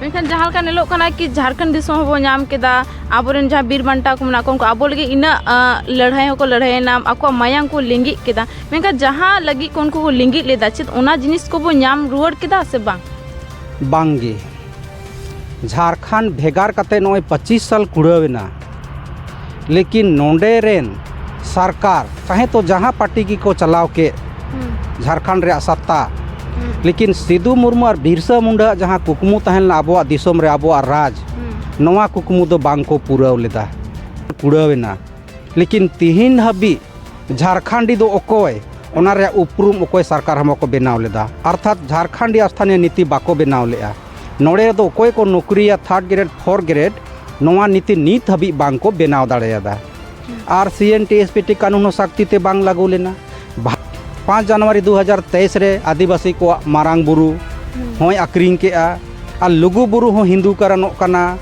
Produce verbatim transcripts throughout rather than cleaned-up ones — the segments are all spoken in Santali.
ᱢᱮᱱᱠᱷᱟᱱ ᱡᱟᱦᱟᱸ ᱞᱮᱠᱟ ᱧᱮᱞᱚᱜ ᱠᱟᱱᱟ ᱠᱤ ᱡᱷᱟᱲᱠᱷᱚᱸᱰ ᱫᱤᱥᱚᱢ ᱦᱚᱸᱵᱚ ᱧᱟᱢ ᱠᱮᱫᱟ, ᱟᱵᱚᱨᱮᱱ ᱡᱟᱦᱟᱸ ᱵᱤᱨ ᱵᱟᱱᱴᱟ ᱠᱚ ᱢᱮᱱᱟᱜ ᱠᱚᱣᱟ, ᱩᱱᱠᱩ ᱟᱵᱚ ᱞᱟᱹᱜᱤᱫ ᱤᱱᱟᱹᱜ, ᱟᱸ, ᱞᱟᱹᱲᱦᱟᱹᱭ ᱦᱚᱸᱠᱚ ᱞᱟᱹᱲᱦᱟᱹᱭᱮᱱᱟ, ᱟᱠᱚᱣᱟᱜ ᱢᱟᱭᱟᱝ ᱠᱚ ᱞᱤᱸᱜᱤᱜ ᱠᱮᱫᱟ, ᱢᱮᱱᱠᱷᱟᱱ ᱡᱟᱦᱟᱸ ᱞᱟᱹᱜᱤᱫ ᱠᱚ ᱩᱱᱠᱩ ᱠᱚ ᱞᱤᱸᱜᱤᱜ ᱞᱮᱫᱟ, ᱪᱮᱫ ᱚᱱᱟ ᱡᱤᱱᱤᱥ ᱠᱚᱵᱚ ᱧᱟᱢ ᱨᱩᱣᱟᱹᱲ ᱠᱮᱫᱟ ᱥᱮ ᱵᱟᱝ? ᱵᱟᱝᱜᱮ᱾ ᱡᱷᱟᱲᱠᱷᱚᱸᱰ ᱵᱷᱮᱜᱟᱨ ᱠᱟᱛᱮ ᱱᱚᱜᱼᱚᱭ ᱯᱚᱸᱪᱤᱥ ᱥᱟᱞ ᱠᱩᱲᱟᱹᱣ ᱮᱱᱟ, ᱞᱮᱠᱤᱱ ᱱᱚᱰᱮ ᱨᱮᱱ ᱥᱚᱨᱠᱟᱨ, ᱪᱟᱦᱮ ᱛᱚ ᱡᱟᱦᱟᱸ ᱯᱟᱨᱴᱤ ᱜᱮᱠᱚ ᱪᱟᱞᱟᱣ ᱠᱮᱫ, ᱦᱩᱸ᱾ ᱡᱷᱟᱲᱠᱷᱚᱸᱰ ᱨᱮᱭᱟᱜ ᱥᱟᱛᱛᱟ, ᱦᱩᱸ᱾ ᱞᱮᱠᱤᱱ ᱥᱤᱫᱩ ᱢᱩᱨᱢᱩ ᱟᱨ ᱵᱤᱨᱥᱟ ᱢᱩᱱᱰᱟ ᱟᱜ ᱡᱟᱦᱟᱸ ᱠᱩᱠᱢᱩ ᱛᱟᱦᱮᱸ ᱞᱮᱱᱟ ᱟᱵᱚᱣᱟᱜ ᱫᱤᱥᱚᱢ ᱨᱮ ᱟᱵᱚᱣᱟᱜ ᱨᱟᱡᱽ, ᱦᱩᱸ᱾ ᱱᱚᱣᱟ ᱠᱩᱠᱢᱩ ᱫᱚ ᱵᱟᱝ ᱠᱚ ᱯᱩᱨᱟᱹᱣ ᱞᱮᱫᱟ, ᱠᱩᱲᱟᱹᱣ ᱮᱱᱟ᱾ ᱞᱮᱠᱤᱱ ᱛᱤᱦᱤᱧ ᱦᱟᱹᱵᱤᱡ ᱡᱷᱟᱲᱠᱷᱚᱸᱰᱤ ᱫᱚ ᱚᱠᱚᱭ, ᱚᱱᱟ ᱨᱮᱭᱟᱜ ᱩᱯᱨᱩᱢ ᱚᱠᱚᱭ ᱥᱚᱨᱠᱟᱨ ᱦᱚᱸ ᱵᱟᱠᱚ ᱵᱮᱱᱟᱣ ᱞᱮᱫᱟ, ᱚᱨᱛᱷᱟᱛ ᱡᱷᱟᱲᱠᱷᱚᱸᱰᱤ ᱥᱛᱷᱟᱱᱤᱭᱚ ᱱᱤᱛᱤ ᱵᱟᱠᱚ ᱵᱮᱱᱟᱣ ᱞᱮᱫᱼᱟ᱾ ᱱᱚᱰᱮ ᱫᱚ ᱚᱠᱚᱭ ᱠᱚ ᱱᱚᱠᱨᱤᱭᱟ ᱛᱷᱟᱨᱰ ᱜᱨᱮᱰ, ᱯᱷᱳᱨ ᱜᱨᱮᱰ, ᱱᱚᱣᱟ ᱱᱤᱛᱤ ᱱᱤᱛ ᱦᱟᱹᱵᱤᱡ ᱵᱟᱝ ᱠᱚ ᱵᱮᱱᱟᱣ ᱫᱟᱲᱮᱭᱟᱫᱟ᱾ ᱟᱨ ᱥᱤ N T S P T ᱠᱟᱹᱱᱩᱱ ᱦᱚᱸ ᱥᱟᱹᱠᱛᱤ ᱛᱮ ᱵᱟᱝ ᱞᱟᱹᱜᱩ ᱞᱮᱱᱟ᱾ ᱵᱷᱟ-, ᱯᱟᱸᱪ ᱡᱟᱱᱩᱣᱟᱨᱤ ᱫᱩ ᱦᱟᱡᱟᱨ ᱛᱮᱭᱤᱥ ᱨᱮ ᱟᱹᱫᱤᱵᱟᱹᱥᱤ ᱠᱚᱣᱟᱜ ᱢᱟᱨᱟᱝ ᱵᱩᱨᱩ ᱦᱩᱸ᱾ ᱦᱚᱸᱭ ᱟᱹᱠᱷᱨᱤᱧ ᱠᱮᱜᱼᱟ᱾ ᱟᱨ ᱞᱩᱜᱩ ᱵᱩᱨᱩ ᱦᱚᱸ ᱦᱤᱱᱫᱩ ᱠᱟᱨᱚᱱᱚᱜ ᱠᱟᱱᱟ᱾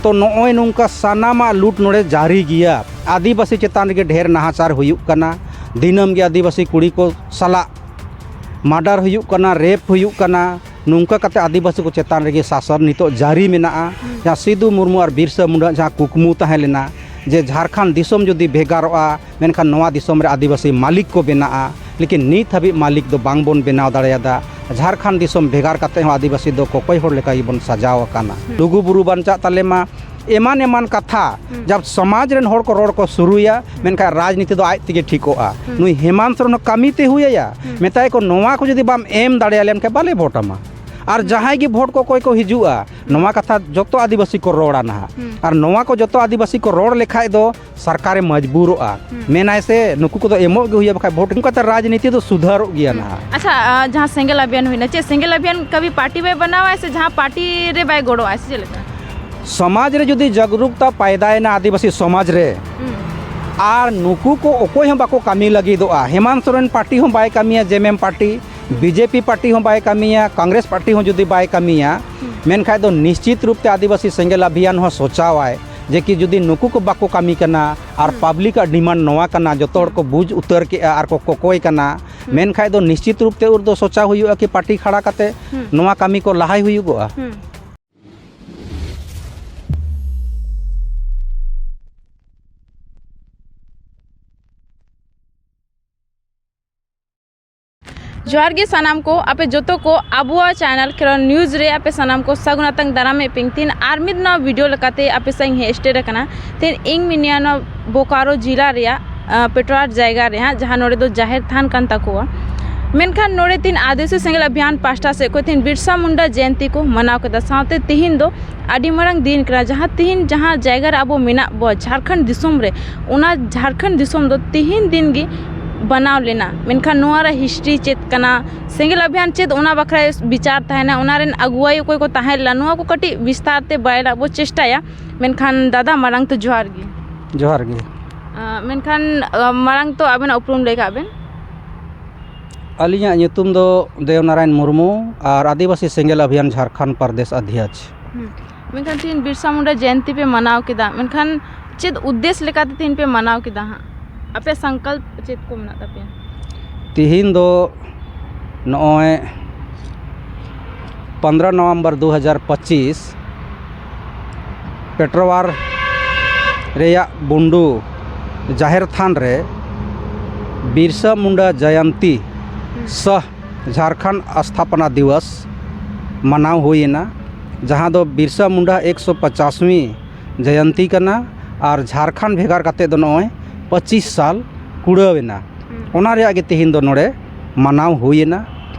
ᱛᱚ ᱱᱚᱜᱼᱚᱭ ᱱᱚᱝᱠᱟ ᱥᱟᱱᱟᱢᱟᱜ ᱞᱩᱴ ᱱᱚᱰᱮ ᱡᱟᱹᱨᱤ ᱜᱮᱭᱟ᱾ ᱟᱹᱫᱤᱵᱟᱹᱥᱤ ᱪᱮᱛᱟᱱ ᱨᱮᱜᱮ ᱰᱷᱮᱨ ᱱᱟᱦᱟᱪᱟᱨ ᱦᱩᱭᱩᱜ ᱠᱟᱱᱟ᱾ ᱫᱤᱱᱟᱹᱢ ᱜᱮ ᱟᱹᱫᱤᱵᱟᱹᱥᱤ ᱠᱩᱲᱤ ᱠᱚ ᱥᱟᱞᱟᱜ ᱢᱟᱨᱰᱟᱨ ᱦᱩᱭᱩᱜ ᱠᱟᱱᱟ, ᱨᱮᱯ ᱦᱩᱭᱩᱜ ᱠᱟᱱᱟ᱾ ᱱᱚᱝᱠᱟ ᱠᱟᱛᱮ ᱟᱹᱫᱤᱵᱟᱹᱥᱤ ᱠᱚ ᱪᱮᱛᱟᱱ ᱨᱮᱜᱮ ᱥᱟᱥᱚᱱ ᱱᱤᱛᱚᱜ ᱡᱟᱹᱨᱤ ᱢᱮᱱᱟᱜᱼᱟ᱾ ᱦᱩᱸ᱾ ᱡᱟᱦᱟᱸ ᱥᱤᱫᱩ ᱢᱩᱨᱢᱩ ᱟᱨ ᱵᱤᱨᱥᱟ ᱢᱩᱱᱰᱟ ᱡᱟᱦᱟᱸ ᱠᱩᱠᱢᱩ ᱛᱟᱦᱮᱸ ᱞᱮᱱᱟ ᱡᱮ ᱡᱷᱟᱲᱠᱷᱚᱸᱰ ᱫᱤᱥᱚᱢ ᱡᱩᱫᱤ ᱵᱷᱮᱜᱟᱨᱚᱜᱼᱟ, ᱢᱮᱱᱠᱷᱟᱱ ᱱᱚᱣᱟ ᱫᱤᱥᱚᱢ ᱨᱮ ᱟᱹᱫᱤᱵᱟᱹᱥᱤ ᱢᱟᱹᱞᱤᱠ ᱠᱚ ᱵᱮᱱᱟᱜᱼᱟ, ᱞᱮᱠᱤᱱ ᱱᱤᱛ ᱦᱟᱹᱵᱤᱡ ᱢᱟᱹᱞᱤᱠ ᱫᱚ ᱵᱟᱝ ᱵᱚᱱ ᱵᱮᱱᱟᱣ ᱫᱟᱲᱮᱭᱟᱫᱟ᱾ ᱡᱷᱟᱲᱠᱷᱚᱸᱰ ᱫᱤᱥᱚᱢ ᱵᱷᱮᱜᱟᱨ ᱠᱟᱛᱮ ᱦᱚᱸ ᱟᱹᱫᱤᱵᱟᱹᱥᱤ ᱫᱚ ᱠᱚᱠᱚᱭ ᱦᱚᱲ ᱞᱮᱠᱟ ᱜᱮᱵᱚᱱ ᱥᱟᱡᱟᱣ ᱟᱠᱟᱱᱟ᱾ ᱦᱩᱸ᱾ ᱞᱩᱜᱩ ᱵᱩᱨᱩ ᱵᱟᱧᱪᱟᱜ ᱛᱟᱞᱮ ᱢᱟ, ᱮᱢᱟᱱ ᱮᱢᱟᱱ ᱠᱟᱛᱷᱟ, ᱦᱩᱸ᱾ ᱡᱟᱵ ᱥᱚᱢᱟᱡᱽ ᱨᱮᱱ ᱦᱚᱲ ᱠᱚ ᱨᱚᱲ ᱠᱚ ᱥᱩᱨᱩᱭᱟ, ᱦᱩᱸ᱾ ᱢᱮᱱᱠᱷᱟᱱ ᱨᱟᱡᱽᱱᱤᱛᱤ ᱫᱚ ᱟᱡ ᱛᱮᱜᱮ ᱴᱷᱤᱠᱚᱜᱼᱟ᱾ ᱦᱩᱸ᱾ ᱱᱩᱭ ᱦᱮᱢᱟᱱᱛ ᱥᱚᱨᱮᱱ ᱦᱚᱸ ᱠᱟᱹᱢᱤ ᱛᱮ ᱦᱩᱭ ᱟᱭᱟ, ᱦᱩᱸ᱾ ᱢᱮᱛᱟᱭ ᱠᱚ, "ᱱᱚᱣᱟ ᱠᱚ ᱡᱩᱫᱤ ᱵᱟᱢ ᱮᱢ ᱫᱟᱲᱮᱭᱟᱞᱮᱭᱟ, ᱮᱱᱠᱷᱟᱱ ᱵᱟᱞᱮ ᱵᱷᱳᱴ ᱟᱢᱟ᱾" ᱟᱨ ᱦᱩᱸ᱾ ᱡᱟᱦᱟᱸᱭ ᱜᱮ ᱵᱷᱳᱴ ᱠᱚ ᱚᱠᱚᱭ ᱠᱚ ᱦᱤᱡᱩᱜᱼᱟ, ᱦᱩᱸ᱾ ᱱᱚᱣᱟ ᱠᱟᱛᱷᱟ ᱡᱚᱛᱚ ᱟᱹᱫᱤᱵᱟᱹᱥᱤ ᱠᱚ ᱨᱚᱲᱟ ᱱᱟᱦᱟᱜ᱾ ᱦᱩᱸ᱾ ᱟᱨ ᱱᱚᱣᱟ ᱠᱚ ᱡᱚᱛᱚ ᱟᱹᱫᱤᱵᱟᱹᱥᱤ ᱠᱚ ᱨᱚᱲ ᱞᱮᱠᱷᱟᱡ ᱫᱚ ᱥᱚᱨᱠᱟᱨᱮ ᱢᱚᱡᱽᱵᱩᱨᱚᱜᱼᱟ᱾ ᱦᱩᱸ᱾ ᱢᱮᱱᱟᱭ ᱥᱮ, ᱱᱩᱠᱩ ᱠᱚᱫᱚ ᱮᱢᱚᱜ ᱜᱮ ᱦᱩᱭᱩᱜᱼᱟ, ᱵᱟᱠᱷᱟᱡ ᱵᱷᱳᱴ ᱮᱢ ᱠᱟᱛᱮ ᱨᱟᱡᱽᱱᱤᱛᱤ ᱫᱚ ᱥᱩᱫᱷᱟᱹᱨᱚᱜ ᱜᱮᱭᱟ ᱦᱩᱸ᱾ ᱱᱟᱦᱟᱜ᱾ ᱟᱪᱪᱷᱟ, ᱟ, ᱡᱟᱦᱟᱸ ᱥᱮᱸᱜᱮᱞ ᱟᱵᱷᱤᱭᱟᱱ ᱦᱩᱭᱱᱟ, ᱪᱮᱫ ᱥᱮᱸᱜᱮᱞ ᱟᱵᱷᱤᱭᱟᱱ ᱠᱟᱵᱷᱤ ᱯᱟᱨᱴᱤ ᱵᱟᱭ ᱵᱟᱱᱟᱣᱟ ᱥᱮ ᱡᱟᱦᱟᱸ ᱯᱟᱨᱴᱤ ᱨᱮ ᱵᱟᱭ ᱜᱚᱲᱚᱜᱼᱟ ᱥᱮ ᱪᱮᱫ ᱞᱮᱠᱟ? ᱥᱚᱢᱟᱡᱽ ᱨᱮ ᱡᱩᱫᱤ ᱡᱟᱜᱽᱨᱩᱠᱛᱟ ᱯᱟᱭᱫᱟᱭᱮᱱᱟ ᱟᱹᱫᱤᱵᱟᱹᱥᱤ ᱥᱚᱢᱟᱡᱽ ᱨᱮ, ᱦᱩᱸ᱾ ᱟᱨ ᱱᱩᱠᱩ ᱠᱚ ᱚᱠᱚᱭ ᱦᱚᱸ ᱵᱟᱠᱚ ᱠᱟᱹᱢᱤ ᱞᱟᱹᱜᱤᱫᱚᱜᱼᱟ, ᱦᱮᱢᱟᱱᱛ ᱥᱚᱨᱮᱱ ᱯᱟᱨᱴᱤ ᱦᱚᱸ ᱵᱟᱭ ᱠᱟᱹᱢᱤᱭᱟ, ᱡᱮᱢᱮᱢ ᱯᱟᱨᱴᱤ, ᱦᱩᱸ᱾ ᱵᱤ ᱡᱮ ᱯᱤ ᱯᱟᱨᱴᱤ ᱦᱚᱸ ᱵᱟᱭ ᱠᱟᱹᱢᱤᱭᱟ, ᱠᱚᱝᱜᱨᱮᱥ ᱯᱟᱨᱴᱤ ᱦᱚᱸ ᱡᱩᱫᱤ ᱵᱟᱭ ᱠᱟᱹᱢᱤᱭᱟ, ᱦᱩᱸ᱾ ᱢᱮᱱᱠᱷᱟᱡ ᱫᱚ ᱱᱤᱥᱪᱤᱛ ᱨᱩᱯ ᱛᱮ ᱟᱹᱫᱤᱵᱟᱹᱥᱤ ᱥᱮᱸᱜᱮᱞ ᱟᱵᱷᱤᱭᱟᱱ ᱦᱚᱸ ᱥᱚᱪᱟᱣᱟᱭ ᱡᱮ ᱠᱤ ᱡᱩᱫᱤ ᱱᱩᱠᱩ ᱠᱚ ᱵᱟᱠᱚ ᱠᱟᱹᱢᱤ ᱠᱟᱱᱟ ᱟᱨ ᱦᱩᱸ᱾ ᱯᱟᱵᱽᱞᱤᱠ ᱟᱜ ᱰᱤᱢᱟᱱᱰ ᱱᱚᱣᱟ ᱠᱟᱱᱟ, ᱡᱚᱛᱚ ᱦᱚᱲ ᱠᱚ ᱦᱩᱸ᱾ ᱵᱩᱡᱽ ᱩᱛᱟᱹᱨ ᱠᱮᱜᱼᱟ ᱟᱨ ᱠᱚ ᱠᱚᱠᱚᱭ ᱠᱟᱱᱟ, ᱦᱩᱸ᱾ ᱢᱮᱱᱠᱷᱟᱡ ᱫᱚ ᱱᱤᱥᱪᱤᱛ ᱨᱩᱯ ᱛᱮ ᱩᱱ ᱫᱚ ᱥᱚᱪᱟᱣ ᱦᱩᱭᱩᱜᱼᱟ ᱠᱤ ᱯᱟᱨᱴᱤ ᱠᱷᱟᱲᱟ ᱠᱟᱛᱮ ᱦᱩᱸ᱾ ᱱᱚᱣᱟ ᱠᱟᱹᱢᱤ ᱠᱚ ᱞᱟᱦᱟᱭ ᱦᱩᱭᱩᱜᱚᱜᱼᱟ᱾ ᱦᱩᱸ᱾ ᱡᱚᱦᱟᱨ ᱜᱮ ᱥᱟᱱᱟᱢ ᱠᱚ, ᱟᱯᱮ ᱡᱚᱛᱚ ᱠᱚ ᱟᱵᱚᱣᱟᱜ ᱪᱮᱱᱮᱞ ᱠᱷᱮᱨᱣᱟᱞ ᱱᱤᱭᱩᱡᱽ ᱨᱮ ᱟᱯᱮ ᱥᱟᱱᱟᱢ ᱠᱚ ᱥᱟᱹᱜᱩᱱ ᱟᱛᱟᱝ ᱫᱟᱨᱟᱢᱮᱫ ᱯᱮᱭᱟᱹᱧ᱾ ᱛᱤᱦᱤᱧ ᱟᱨ ᱢᱤᱫ ᱱᱟᱣᱟ ᱵᱷᱤᱰᱤᱭᱳ ᱞᱮᱠᱟᱛᱮ ᱟᱯᱮ ᱥᱟᱶ ᱤᱧ ᱦᱮᱡ ᱥᱮᱴᱮᱨ ᱟᱠᱟᱱᱟ᱾ ᱛᱤᱦᱤᱧ ᱤᱧ ᱢᱮᱱᱟᱭᱟ ᱱᱚᱣᱟ ᱵᱳᱠᱟᱨᱳ ᱡᱤᱞᱟ ᱨᱮᱭᱟᱜ, ᱟ, ᱯᱮᱴᱨᱳᱣᱟᱨ ᱡᱟᱭᱜᱟ ᱨᱮ ᱦᱟᱸᱜ, ᱡᱟᱦᱟᱸ ᱱᱚᱰᱮ ᱫᱚ ᱡᱟᱦᱮᱨ ᱛᱷᱟᱱ ᱠᱟᱱ ᱛᱟᱠᱚᱣᱟ᱾ ᱢᱮᱱᱠᱷᱟᱱ ᱱᱚᱰᱮ ᱛᱤᱦᱤᱧ ᱟᱹᱫᱤᱵᱟᱹᱥᱤ ᱥᱮᱸᱜᱮᱞ ᱚᱵᱷᱤᱭᱟᱱ ᱯᱟᱦᱴᱟ ᱥᱮᱫ ᱠᱷᱚᱱ ᱛᱤᱦᱤᱧ ᱵᱤᱨᱥᱟ ᱢᱩᱱᱰᱟ ᱡᱚᱭᱚᱱᱛᱤ ᱠᱚ ᱢᱟᱱᱟᱣ ᱠᱮᱫᱟ᱾ ᱥᱟᱶᱛᱮ ᱛᱤᱦᱤᱧ ᱫᱚ ᱟᱹᱰᱤ ᱢᱟᱨᱟᱝ ᱫᱤᱱ ᱠᱟᱱᱟ, ᱡᱟᱦᱟᱸ ᱛᱤᱦᱤᱧ ᱡᱟᱦᱟᱸ ᱡᱟᱭᱜᱟ ᱨᱮ ᱟᱵᱚ ᱢᱮᱱᱟᱜ ᱵᱚ ᱡᱷᱟᱲᱠᱷᱚᱸᱰ ᱫᱤᱥᱚᱢ ᱨᱮ, ᱚᱱᱟ ᱡᱷᱟᱲᱠᱷᱚᱸᱰ ᱫᱤᱥᱚᱢ ᱫᱚ ᱛᱤᱦᱤᱧ ᱫᱤᱱ ᱜᱮ ᱵᱮᱱᱟᱣ ᱞᱮᱱᱟ᱾ ᱢᱮᱱᱠᱷᱟᱱ ᱱᱚᱣᱟ ᱨᱮ ᱦᱤᱥᱴᱨᱤ ᱪᱮᱫ ᱠᱟᱱᱟ, ᱥᱮᱸᱜᱮᱞ ᱚᱵᱷᱤᱭᱟᱱ ᱪᱮᱫ, ᱚᱱᱟ ᱵᱟᱠᱷᱨᱟ ᱵᱤᱪᱟᱨ ᱛᱟᱦᱮᱱᱟ, ᱚᱱᱟ ᱨᱮᱱ ᱟᱹᱜᱩᱣᱟᱹᱭ ᱚᱠᱚᱭ ᱠᱚ ᱛᱟᱦᱮᱸ ᱞᱮᱱᱟ, ᱱᱚᱣᱟ ᱠᱚ ᱠᱟᱹᱴᱤᱡ ᱵᱤᱥᱛᱟᱨ ᱛᱮ ᱵᱟᱲᱟᱭ ᱨᱮᱱᱟᱜ ᱵᱚ ᱪᱮᱥᱴᱟᱭᱟ᱾ ᱢᱮᱱᱠᱷᱟᱱ ᱫᱟᱫᱟ, ᱢᱟᱲᱟᱝ ᱛᱮ ᱡᱚᱦᱟᱨ ᱜᱮ᱾ ᱡᱚᱦᱟᱨ ᱜᱮ᱾ ᱟᱸ, ᱢᱮᱱᱠᱷᱟᱱ, ᱟᱸ, ᱢᱟᱲᱟᱝ ᱛᱚ ᱟᱵᱮᱱᱟᱜ ᱩᱯᱨᱩᱢ ᱞᱟᱹᱭ ᱠᱟᱜ ᱵᱮᱱ᱾ ᱟᱹᱞᱤᱧᱟᱜ ᱧᱩᱛᱩᱢ ᱫᱚ ᱫᱮᱣᱱᱟᱨᱟᱭᱚᱱ ᱢᱩᱨᱢᱩ ᱟᱨ ᱟᱹᱫᱤᱵᱟᱹᱥᱤ ᱥᱮᱸᱜᱮᱞ ᱚᱵᱷᱤᱭᱟᱱ ᱡᱷᱟᱲᱠᱷᱚᱸᱰ ᱯᱨᱚᱫᱮᱥ ᱚᱫᱷᱭᱚᱠᱥ᱾ ᱦᱩᱸ᱾ ᱢᱮᱱᱠᱷᱟᱱ ᱛᱤᱦᱤᱧ ᱵᱤᱨᱥᱟ ᱢᱩᱱᱰᱟ ᱡᱚᱭᱚᱱᱛᱤ ᱯᱮ ᱢᱟᱱᱟᱣ ᱠᱮᱫᱟ, ᱢᱮᱱᱠᱷᱟᱱ ᱪᱮᱫ ᱩᱫᱽᱫᱮᱥ ᱞᱮᱠᱟᱛᱮ ᱛᱤᱦᱤᱧ ᱯᱮ ᱢᱟᱱᱟᱣ ᱠᱮᱫᱟ ᱦᱟᱸᱜ? ᱟᱯᱮ ᱥᱚᱝᱠᱚᱞᱯ ᱪᱮᱫ ᱠᱚ ᱢᱮᱱᱟᱜ ᱛᱟᱯᱮᱭᱟ? ᱛᱤᱦᱤᱧ ᱫᱚ ᱱᱚᱜᱼᱚᱭ ᱯᱚᱱᱫᱽᱨᱚ ᱱᱚᱵᱷᱮᱢᱵᱚᱨ ᱫᱩ ᱦᱟᱡᱟᱨ ᱯᱚᱸᱪᱤᱥ ᱯᱮᱴᱨᱳᱣᱟᱨ ᱨᱮᱭᱟᱜ ᱵᱩᱱᱰᱩ ᱡᱟᱦᱮᱨ ᱛᱷᱟᱱ ᱨᱮ ᱵᱤᱨᱥᱟ ᱢᱩᱱᱰᱟ ᱡᱚᱭᱚᱱᱛᱤ ᱥᱚᱦ ᱡᱷᱟᱲᱠᱷᱚᱸᱰ ᱥᱛᱷᱟᱯᱚᱱᱟ ᱫᱤᱵᱚᱥ ᱢᱟᱱᱟᱣ ᱦᱩᱭᱮᱱᱟ, ᱡᱟᱦᱟᱸ ᱫᱚ ᱵᱤᱨᱥᱟ ᱢᱩᱱᱰᱟ ᱮᱠᱥᱚ ᱯᱚᱪᱟᱥ ᱣᱤ ᱡᱚᱭᱚᱱᱛᱤ ᱠᱟᱱᱟ ᱟᱨ ᱡᱷᱟᱲᱠᱷᱚᱸᱰ ᱵᱷᱮᱜᱟᱨ ᱠᱟᱛᱮ ᱫᱚ ᱱᱚᱜᱼᱚᱭ ᱯᱚᱸᱪᱤᱥ ᱥᱟᱞ ᱠᱩᱲᱟᱹᱣ ᱮᱱᱟ᱾ ᱦᱩᱸ᱾ ᱚᱱᱟ ᱨᱮᱭᱟᱜ ᱜᱮ ᱛᱮᱦᱮᱧ ᱫᱚ ᱱᱚᱰᱮ ᱢᱟᱱᱟᱣ ᱦᱩᱭᱮᱱᱟ᱾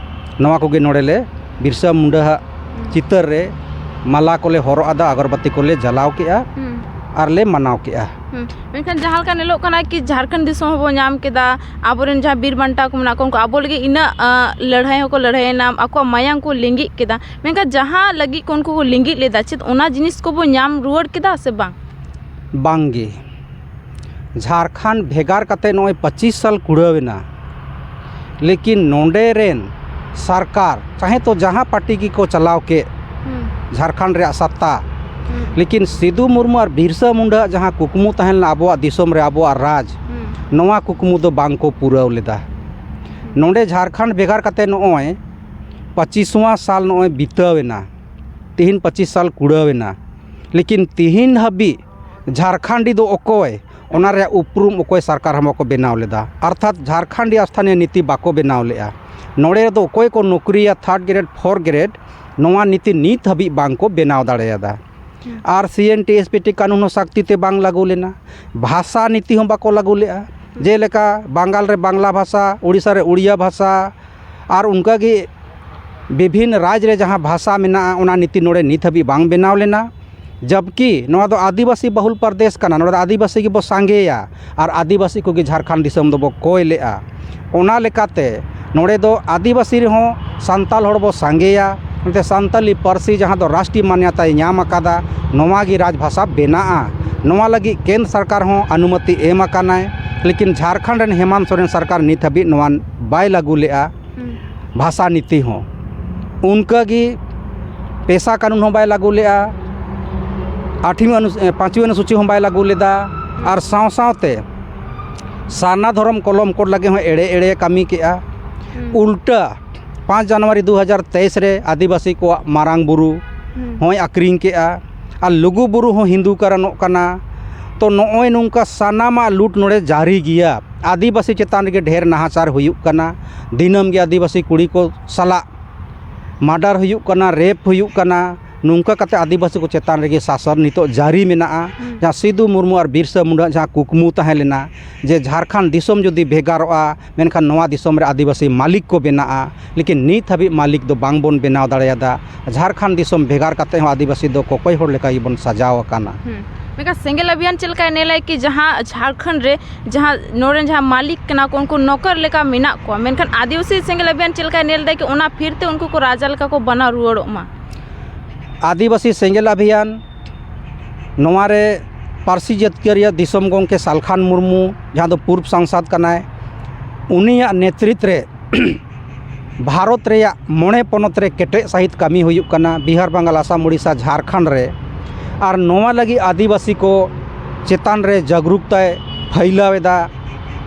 ᱱᱚᱣᱟ ᱠᱚᱜᱮ ᱱᱚᱰᱮ ᱞᱮ ᱵᱤᱨᱥᱟ ᱢᱩᱱᱰᱟᱹ ᱦᱟᱜ ᱦᱩᱸ᱾ ᱪᱤᱛᱟᱹᱨ ᱨᱮ ᱢᱟᱞᱟ ᱠᱚᱞᱮ ᱦᱚᱨᱚᱜ ᱟᱫᱟ, ᱟᱜᱚᱨᱵᱟᱹᱛᱤ ᱠᱚᱞᱮ ᱡᱟᱞᱟᱣ ᱠᱮᱜᱼᱟ ᱦᱩᱸ᱾ ᱟᱨ ᱞᱮ ᱢᱟᱱᱟᱣ ᱠᱮᱜᱼᱟ᱾ ᱦᱩᱸ᱾ ᱢᱮᱱᱠᱷᱟᱱ ᱡᱟᱦᱟᱸ ᱞᱮᱠᱟ ᱧᱮᱞᱚᱜ ᱠᱟᱱᱟ ᱠᱤ ᱡᱷᱟᱲᱠᱷᱚᱸᱰ ᱫᱤᱥᱚᱢ ᱦᱚᱸᱵᱚ ᱧᱟᱢ ᱠᱮᱫᱟ, ᱟᱵᱚᱨᱮᱱ ᱡᱟᱦᱟᱸ ᱵᱤᱨ ᱵᱟᱱᱴᱟ ᱠᱚ ᱢᱮᱱᱟᱜ ᱠᱚᱣᱟ, ᱩᱱᱠᱩ ᱟᱵᱚ ᱞᱟᱹᱜᱤᱫ ᱤᱱᱟᱹᱜ, ᱟᱸ, ᱞᱟᱹᱲᱦᱟᱹᱭ ᱦᱚᱸᱠᱚ ᱞᱟᱹᱲᱦᱟᱹᱭᱮᱱᱟ, ᱟᱠᱚᱣᱟᱜ ᱢᱟᱭᱟᱝ ᱠᱚ ᱞᱤᱸᱜᱤᱜ ᱠᱮᱫᱟ᱾ ᱢᱮᱱᱠᱷᱟᱱ ᱡᱟᱦᱟᱸ ᱞᱟᱹᱜᱤᱫ ᱠᱚ ᱩᱱᱠᱩ ᱠᱚ ᱞᱤᱸᱜᱤᱜ ᱞᱮᱫᱟ, ᱪᱮᱫ ᱚᱱᱟ ᱡᱤᱱᱤᱥ ᱠᱚᱵᱚ ᱧᱟᱢ ᱨᱩᱣᱟᱹᱲ ᱠᱮᱫᱟ ᱥᱮ ᱵᱟᱝ? ᱵᱟᱝ ᱜᱮ᱾ ᱡᱷᱟᱲᱠᱷᱚᱸᱰ ᱵᱷᱮᱜᱟᱨ ᱠᱟᱛᱮ ᱱᱚᱜᱼᱚᱭ ᱯᱚᱸᱪᱤᱥ ᱥᱟᱞ ᱠᱩᱲᱟᱹᱣ ᱮᱱᱟ, ᱞᱮᱠᱤᱱ ᱱᱚᱰᱮ ᱨᱮᱱ ᱥᱚᱨᱠᱟᱨ, ᱪᱟᱦᱮ ᱛᱚ ᱡᱟᱦᱟᱸ ᱯᱟᱨᱴᱤ ᱜᱮᱠᱚ ᱪᱟᱞᱟᱣ ᱠᱮᱫ ᱦᱩᱸ᱾ ᱡᱷᱟᱲᱠᱷᱚᱸᱰ ᱨᱮᱭᱟᱜ ᱥᱟᱛᱛᱟ, ᱦᱩᱸ᱾ ᱞᱮᱠᱤᱱ ᱥᱤᱫᱩ ᱢᱩᱨᱢᱩ ᱟᱨ ᱵᱤᱨᱥᱟ ᱢᱩᱱᱰᱟ ᱟᱜ ᱡᱟᱦᱟᱸ ᱠᱩᱠᱢᱩ ᱛᱟᱦᱮᱸ ᱞᱮᱱᱟ ᱟᱵᱚᱣᱟᱜ ᱫᱤᱥᱚᱢ ᱨᱮ ᱟᱵᱚᱣᱟᱜ ᱨᱟᱡᱽ, ᱦᱩᱸ᱾ ᱱᱚᱣᱟ ᱠᱩᱠᱢᱩ ᱫᱚ ᱵᱟᱝ ᱠᱚ ᱯᱩᱨᱟᱹᱣ ᱞᱮᱫᱟ᱾ ᱦᱩᱸ᱾ ᱱᱚᱰᱮ ᱡᱷᱟᱲᱠᱷᱚᱸᱰ ᱵᱷᱮᱜᱟᱨ ᱠᱟᱛᱮ ᱱᱚᱜᱼᱚᱭ ᱯᱚᱸᱪᱤᱥ ᱣᱟᱸ ᱥᱟᱞ ᱱᱚᱜᱼᱚᱭ ᱵᱤᱛᱟᱹᱣ ᱮᱱᱟ, ᱛᱤᱦᱤᱧ ᱯᱚᱸᱪᱤᱥ ᱥᱟᱞ ᱠᱩᱲᱟᱹᱣ ᱮᱱᱟ, ᱞᱮᱠᱤᱱ ᱛᱤᱦᱤᱧ ᱦᱟᱹᱵᱤᱡ ᱡᱷᱟᱲᱠᱷᱚᱸᱰᱤ ᱫᱚ ᱚᱠᱚᱭ, ᱚᱱᱟ ᱨᱮᱭᱟᱜ ᱩᱯᱨᱩᱢ ᱚᱠᱚᱭ ᱥᱚᱨᱠᱟᱨ ᱦᱚᱸ ᱵᱟᱠᱚ ᱵᱮᱱᱟᱣ ᱞᱮᱫᱟ᱾ ᱚᱨᱛᱷᱟᱛ ᱡᱷᱟᱲᱠᱷᱚᱸᱰᱤ ᱥᱛᱷᱟᱱᱤᱭᱚ ᱱᱤᱛᱤ ᱵᱟᱠᱚ ᱵᱮᱱᱟᱣ ᱞᱮᱫᱼᱟ᱾ ᱱᱚᱰᱮ ᱫᱚ ᱚᱠᱚᱭ ᱠᱚ ᱱᱚᱠᱨᱤᱭᱟ ᱛᱷᱟᱨᱰ ᱜᱨᱮᱰ, ᱯᱷᱳᱨ ᱜᱨᱮᱰ, ᱱᱚᱣᱟ ᱱᱤᱛᱤ ᱱᱤᱛ ᱦᱟᱹᱵᱤᱡ ᱵᱟᱝ ᱠᱚ ᱵᱮᱱᱟᱣ ᱫᱟᱲᱮᱭᱟᱫᱟ᱾ ᱟᱨ ᱥᱤ N T S P T ᱠᱟᱹᱱᱩᱱ ᱦᱚᱸ ᱥᱟᱠᱛᱤ ᱛᱮ ᱵᱟᱝ ᱞᱟᱹᱜᱩ ᱞᱮᱱᱟ, ᱵᱷᱟᱥᱟ ᱱᱤᱛᱤ ᱦᱚᱸ ᱵᱟᱠᱚ ᱞᱟᱹᱜᱩ ᱞᱮᱫᱼᱟ᱾ ᱡᱮᱞᱮᱠᱟ ᱵᱟᱝᱜᱟᱞ ᱨᱮ ᱵᱟᱝᱞᱟ ᱵᱷᱟᱥᱟ, ᱳᱰᱤᱥᱟ ᱨᱮ ᱳᱰᱤᱭᱟ ᱵᱷᱟᱥᱟ, ᱟᱨ ᱚᱱᱠᱟᱜᱮ ᱵᱤᱵᱷᱤᱱ ᱨᱟᱡᱽ ᱨᱮ ᱡᱟᱦᱟᱸ ᱵᱷᱟᱥᱟ ᱢᱮᱱᱟᱜᱼᱟ, ᱚᱱᱟ ᱱᱤᱛᱤ ᱱᱚᱰᱮ ᱱᱤᱛ ᱦᱟᱹᱵᱤᱡ ᱵᱟᱝ ᱵᱮᱱᱟᱣ ᱞᱮᱱᱟ᱾ ᱡᱟᱵᱠᱤ ᱱᱚᱣᱟ ᱫᱚ ᱟᱹᱫᱤᱵᱟᱹᱥᱤ ᱵᱟᱦᱩᱞ ᱯᱨᱚᱫᱮᱥ ᱠᱟᱱᱟ, ᱱᱚᱰᱮ ᱫᱚ ᱟᱹᱫᱤᱵᱟᱹᱥᱤ ᱜᱮᱵᱚ ᱥᱟᱸᱜᱮᱭᱟ ᱟᱨ ᱟᱹᱫᱤᱵᱟᱹᱥᱤ ᱠᱚᱜᱮ ᱡᱷᱟᱲᱠᱷᱚᱸᱰ ᱫᱤᱥᱚᱢ ᱫᱚᱵᱚ ᱠᱚᱭ ᱞᱮᱜᱼᱟ᱾ ᱚᱱᱟ ᱞᱮᱠᱟᱛᱮ ᱱᱚᱰᱮ ᱫᱚ ᱟᱹᱫᱤᱵᱟᱹᱥᱤ ᱨᱮᱦᱚᱸ ᱥᱟᱱᱛᱟᱲ ᱦᱚᱲ ᱵᱚ ᱥᱟᱸᱜᱮᱭᱟ, ᱚᱱᱟᱛᱮ ᱥᱟᱱᱛᱟᱞᱤ ᱯᱟᱹᱨᱥᱤ ᱡᱟᱦᱟᱸ ᱫᱚ ᱨᱟᱥᱴᱨᱤᱭᱚ ᱢᱟᱱᱭᱚᱛᱟᱭ ᱧᱟᱢ ᱟᱠᱟᱫᱟ, ᱱᱚᱣᱟ ᱜᱮ ᱨᱟᱡᱽ ᱵᱷᱟᱥᱟ ᱵᱮᱱᱟᱜᱼᱟ᱾ ᱱᱚᱣᱟ ᱞᱟᱹᱜᱤᱫ ᱠᱮᱱᱫᱨᱚ ᱥᱚᱨᱠᱟᱨ ᱦᱚᱸ ᱚᱱᱩᱢᱚᱛᱤ ᱮᱢ ᱟᱠᱟᱱᱟᱭ, ᱞᱮᱠᱤᱱ ᱡᱷᱟᱲᱠᱷᱚᱸᱰ ᱨᱮᱱ ᱦᱮᱢᱟᱱᱛ ᱥᱚᱨᱮᱱ ᱥᱚᱨᱠᱟᱨ ᱱᱤᱛ ᱦᱟᱹᱵᱤᱡ ᱱᱚᱣᱟ ᱵᱟᱭ ᱞᱟᱹᱜᱩ ᱞᱮᱜᱼᱟ᱾ ᱵᱷᱟᱥᱟ ᱱᱤᱛᱤ ᱦᱚᱸ ᱚᱱᱠᱟᱜᱮ ᱯᱮᱥᱟ ᱠᱟᱹᱱᱩᱱ ᱦᱚᱸ ᱵᱟᱭ ᱞᱟᱹᱜᱩ ᱞᱮᱜᱼᱟ, ᱟᱴᱷᱣᱤ ᱚᱱᱩ-, ᱮ, ᱯᱟᱸᱪᱣᱤ ᱚᱱᱩᱥᱩᱪᱤ ᱦᱚᱸ ᱵᱟᱭ ᱞᱟᱹᱜᱩ ᱞᱮᱫᱟ᱾ ᱟᱨ ᱥᱟᱶ ᱥᱟᱶᱛᱮ ᱥᱟᱨᱱᱟ ᱫᱷᱚᱨᱚᱢ ᱠᱚᱞᱚᱢ ᱠᱳᱰ ᱞᱟᱹᱜᱤᱫ ᱦᱚᱸ ᱮᱲᱮ ᱮᱲᱮ ᱠᱟᱹᱢᱤ ᱠᱮᱜᱼᱟ᱾ ᱩᱞᱴᱟᱹ ᱯᱟᱸᱪ ᱡᱟᱱᱩᱣᱟᱨᱤ ᱫᱩ ᱦᱟᱡᱟᱨ ᱛᱮᱭᱤᱥ ᱨᱮ ᱟᱹᱫᱤᱵᱟᱹᱥᱤ ᱠᱚᱣᱟᱜ ᱢᱟᱨᱟᱝ ᱵᱩᱨᱩ ᱦᱚᱸᱭ ᱟᱹᱠᱷᱨᱤᱧ ᱠᱮᱜᱼᱟ᱾ ᱟᱨ ᱞᱩᱜᱩ ᱵᱩᱨᱩ ᱦᱚᱸ ᱦᱤᱱᱫᱩ ᱠᱟᱨᱚᱱᱚᱜ ᱠᱟᱱᱟ᱾ ᱛᱚ ᱱᱚᱜᱼᱚᱭ ᱱᱚᱝᱠᱟ ᱥᱟᱱᱟᱢᱟᱜ ᱞᱩᱴ ᱱᱚᱰᱮ ᱡᱟᱹᱨᱤ ᱜᱮᱭᱟ᱾ ᱟᱹᱫᱤᱵᱟᱹᱥᱤ ᱪᱮᱛᱟᱱ ᱨᱮᱜᱮ ᱰᱷᱮᱨ ᱱᱟᱦᱟᱪᱟᱨ ᱦᱩᱭᱩᱜ ᱠᱟᱱᱟ᱾ ᱫᱤᱱᱟᱹᱢ ᱜᱮ ᱟᱹᱫᱤᱵᱟᱹᱥᱤ ᱠᱩᱲᱤ ᱠᱚ ᱥᱟᱞᱟᱜ ᱢᱟᱨᱰᱟᱨ ᱦᱩᱭᱩᱜ ᱠᱟᱱᱟ, ᱨᱮᱯ ᱦᱩᱭᱩᱜ ᱠᱟᱱᱟ᱾ ᱱᱚᱝᱠᱟ ᱠᱟᱛᱮ ᱟᱹᱫᱤᱵᱟᱹᱥᱤ ᱠᱚ ᱪᱮᱛᱟᱱ ᱨᱮᱜᱮ ᱥᱟᱥᱚᱱ ᱱᱤᱛᱚᱜ ᱡᱟᱹᱨᱤ ᱢᱮᱱᱟᱜᱼᱟ᱾ ᱡᱟᱦᱟᱸ ᱥᱤᱫᱩ ᱢᱩᱨᱢᱩ ᱟᱨ ᱵᱤᱨᱥᱟ ᱢᱩᱱᱰᱟᱹᱣᱟᱜ ᱡᱟᱦᱟᱸ ᱠᱩᱠᱢᱩ ᱛᱟᱦᱮᱸ ᱞᱮᱱᱟ ᱡᱮ ᱡᱷᱟᱲᱠᱷᱚᱸᱰ ᱫᱤᱥᱚᱢ ᱡᱩᱫᱤ ᱵᱷᱮᱜᱟᱨᱚᱜᱼᱟ, ᱢᱮᱱᱠᱷᱟᱱ ᱱᱚᱣᱟ ᱫᱤᱥᱚᱢ ᱨᱮ ᱟᱹᱫᱤᱵᱟᱹᱥᱤ ᱢᱟᱹᱞᱤᱠ ᱠᱚ ᱵᱮᱱᱟᱜᱼᱟ, ᱞᱮᱠᱤᱱ ᱱᱤᱛ ᱦᱟᱹᱵᱤᱡ ᱢᱟᱹᱞᱤᱠ ᱫᱚ ᱵᱟᱝ ᱵᱚᱱ ᱵᱮᱱᱟᱣ ᱫᱟᱲᱮᱭᱟᱫᱟ᱾ ᱡᱷᱟᱲᱠᱷᱚᱸᱰ ᱫᱤᱥᱚᱢ ᱵᱷᱮᱜᱟᱨ ᱠᱟᱛᱮ ᱦᱚᱸ ᱟᱹᱫᱤᱵᱟᱹᱥᱤ ᱫᱚ ᱠᱚᱠᱚᱭ ᱦᱚᱲ ᱞᱮᱠᱟ ᱜᱮᱵᱚᱱ ᱥᱟᱡᱟᱣ ᱟᱠᱟᱱᱟ᱾ ᱦᱩᱸ᱾ ᱢᱮᱱᱠᱷᱟᱱ ᱥᱮᱸᱜᱮᱞ ᱟᱵᱷᱤᱭᱟᱱ ᱪᱮᱫ ᱞᱮᱠᱟᱭ ᱧᱮᱞᱟᱭ ᱠᱤ ᱡᱟᱦᱟᱸ ᱡᱷᱟᱲᱠᱷᱚᱸᱰ ᱨᱮ ᱡᱟᱦᱟᱸ ᱱᱚᱰᱮ ᱡᱟᱦᱟᱸ ᱢᱟᱹᱞᱤᱠ ᱠᱟᱱᱟ ᱠᱚ, ᱩᱱᱠᱩ ᱱᱚᱠᱚᱨ ᱞᱮᱠᱟ ᱢᱮᱱᱟᱜ ᱠᱚᱣᱟ, ᱢᱮᱱᱠᱷᱟᱱ ᱟᱹᱫᱤᱵᱟᱹᱥᱤ ᱥᱮᱸᱜᱮᱞ ᱟᱵᱷᱤᱭᱟᱱ ᱪᱮᱫ ᱞᱮᱠᱟᱭ ᱧᱮᱞ ᱮᱫᱟᱭ ᱠᱤ ᱚᱱᱟ ᱯᱷᱤᱨ ᱛᱮ ᱩᱱᱠᱩ ᱠᱚ ᱨᱟᱡᱟ ᱞᱮᱠᱟ ᱠᱚ ᱵᱮᱱᱟᱣ ᱨᱩᱣᱟᱹᱲᱚᱜ ᱢᱟ? ᱟᱹᱫᱤᱵᱟᱹᱥᱤ ᱥᱮᱸᱜᱮᱞ ᱟᱵᱷᱤᱭᱟᱱ ᱱᱚᱣᱟ ᱨᱮ ᱯᱟᱹᱨᱥᱤ ᱡᱟᱹᱛᱠᱟᱹᱨᱤᱭᱟᱹ ᱫᱤᱥᱚᱢ ᱜᱚᱢᱠᱮ ᱥᱟᱞᱠᱷᱟᱱ ᱢᱩᱨᱢᱩ, ᱡᱟᱦᱟᱸ ᱫᱚ ᱯᱩᱨᱵᱽ ᱥᱟᱝᱥᱟᱫ ᱠᱟᱱᱟᱭ, ᱩᱱᱤᱭᱟᱜ ᱱᱮᱛᱨᱤᱛ ᱨᱮ ᱵᱷᱟᱨᱚᱛ ᱨᱮᱭᱟᱜ ᱢᱚᱬᱮ ᱯᱚᱱᱚᱛ ᱨᱮ ᱠᱮᱴᱮᱡ ᱥᱟᱹᱦᱤᱡ ᱠᱟᱹᱢᱤ ᱦᱩᱭᱩᱜ ᱠᱟᱱᱟ, ᱵᱤᱦᱟᱨ, ᱵᱟᱝᱜᱟᱞ, ᱟᱥᱟᱢ, ᱳᱰᱤᱥᱟ, ᱡᱷᱟᱲᱠᱷᱚᱸᱰ ᱨᱮ᱾ ᱟᱨ ᱱᱚᱣᱟ ᱞᱟᱹᱜᱤᱫ ᱟᱹᱫᱤᱵᱟᱹᱥᱤ ᱠᱚ ᱪᱮᱛᱟᱱ ᱨᱮ ᱡᱟᱜᱽᱨᱩᱠᱛᱟᱭ ᱯᱷᱟᱹᱭᱞᱟᱹᱣ ᱮᱫᱟ,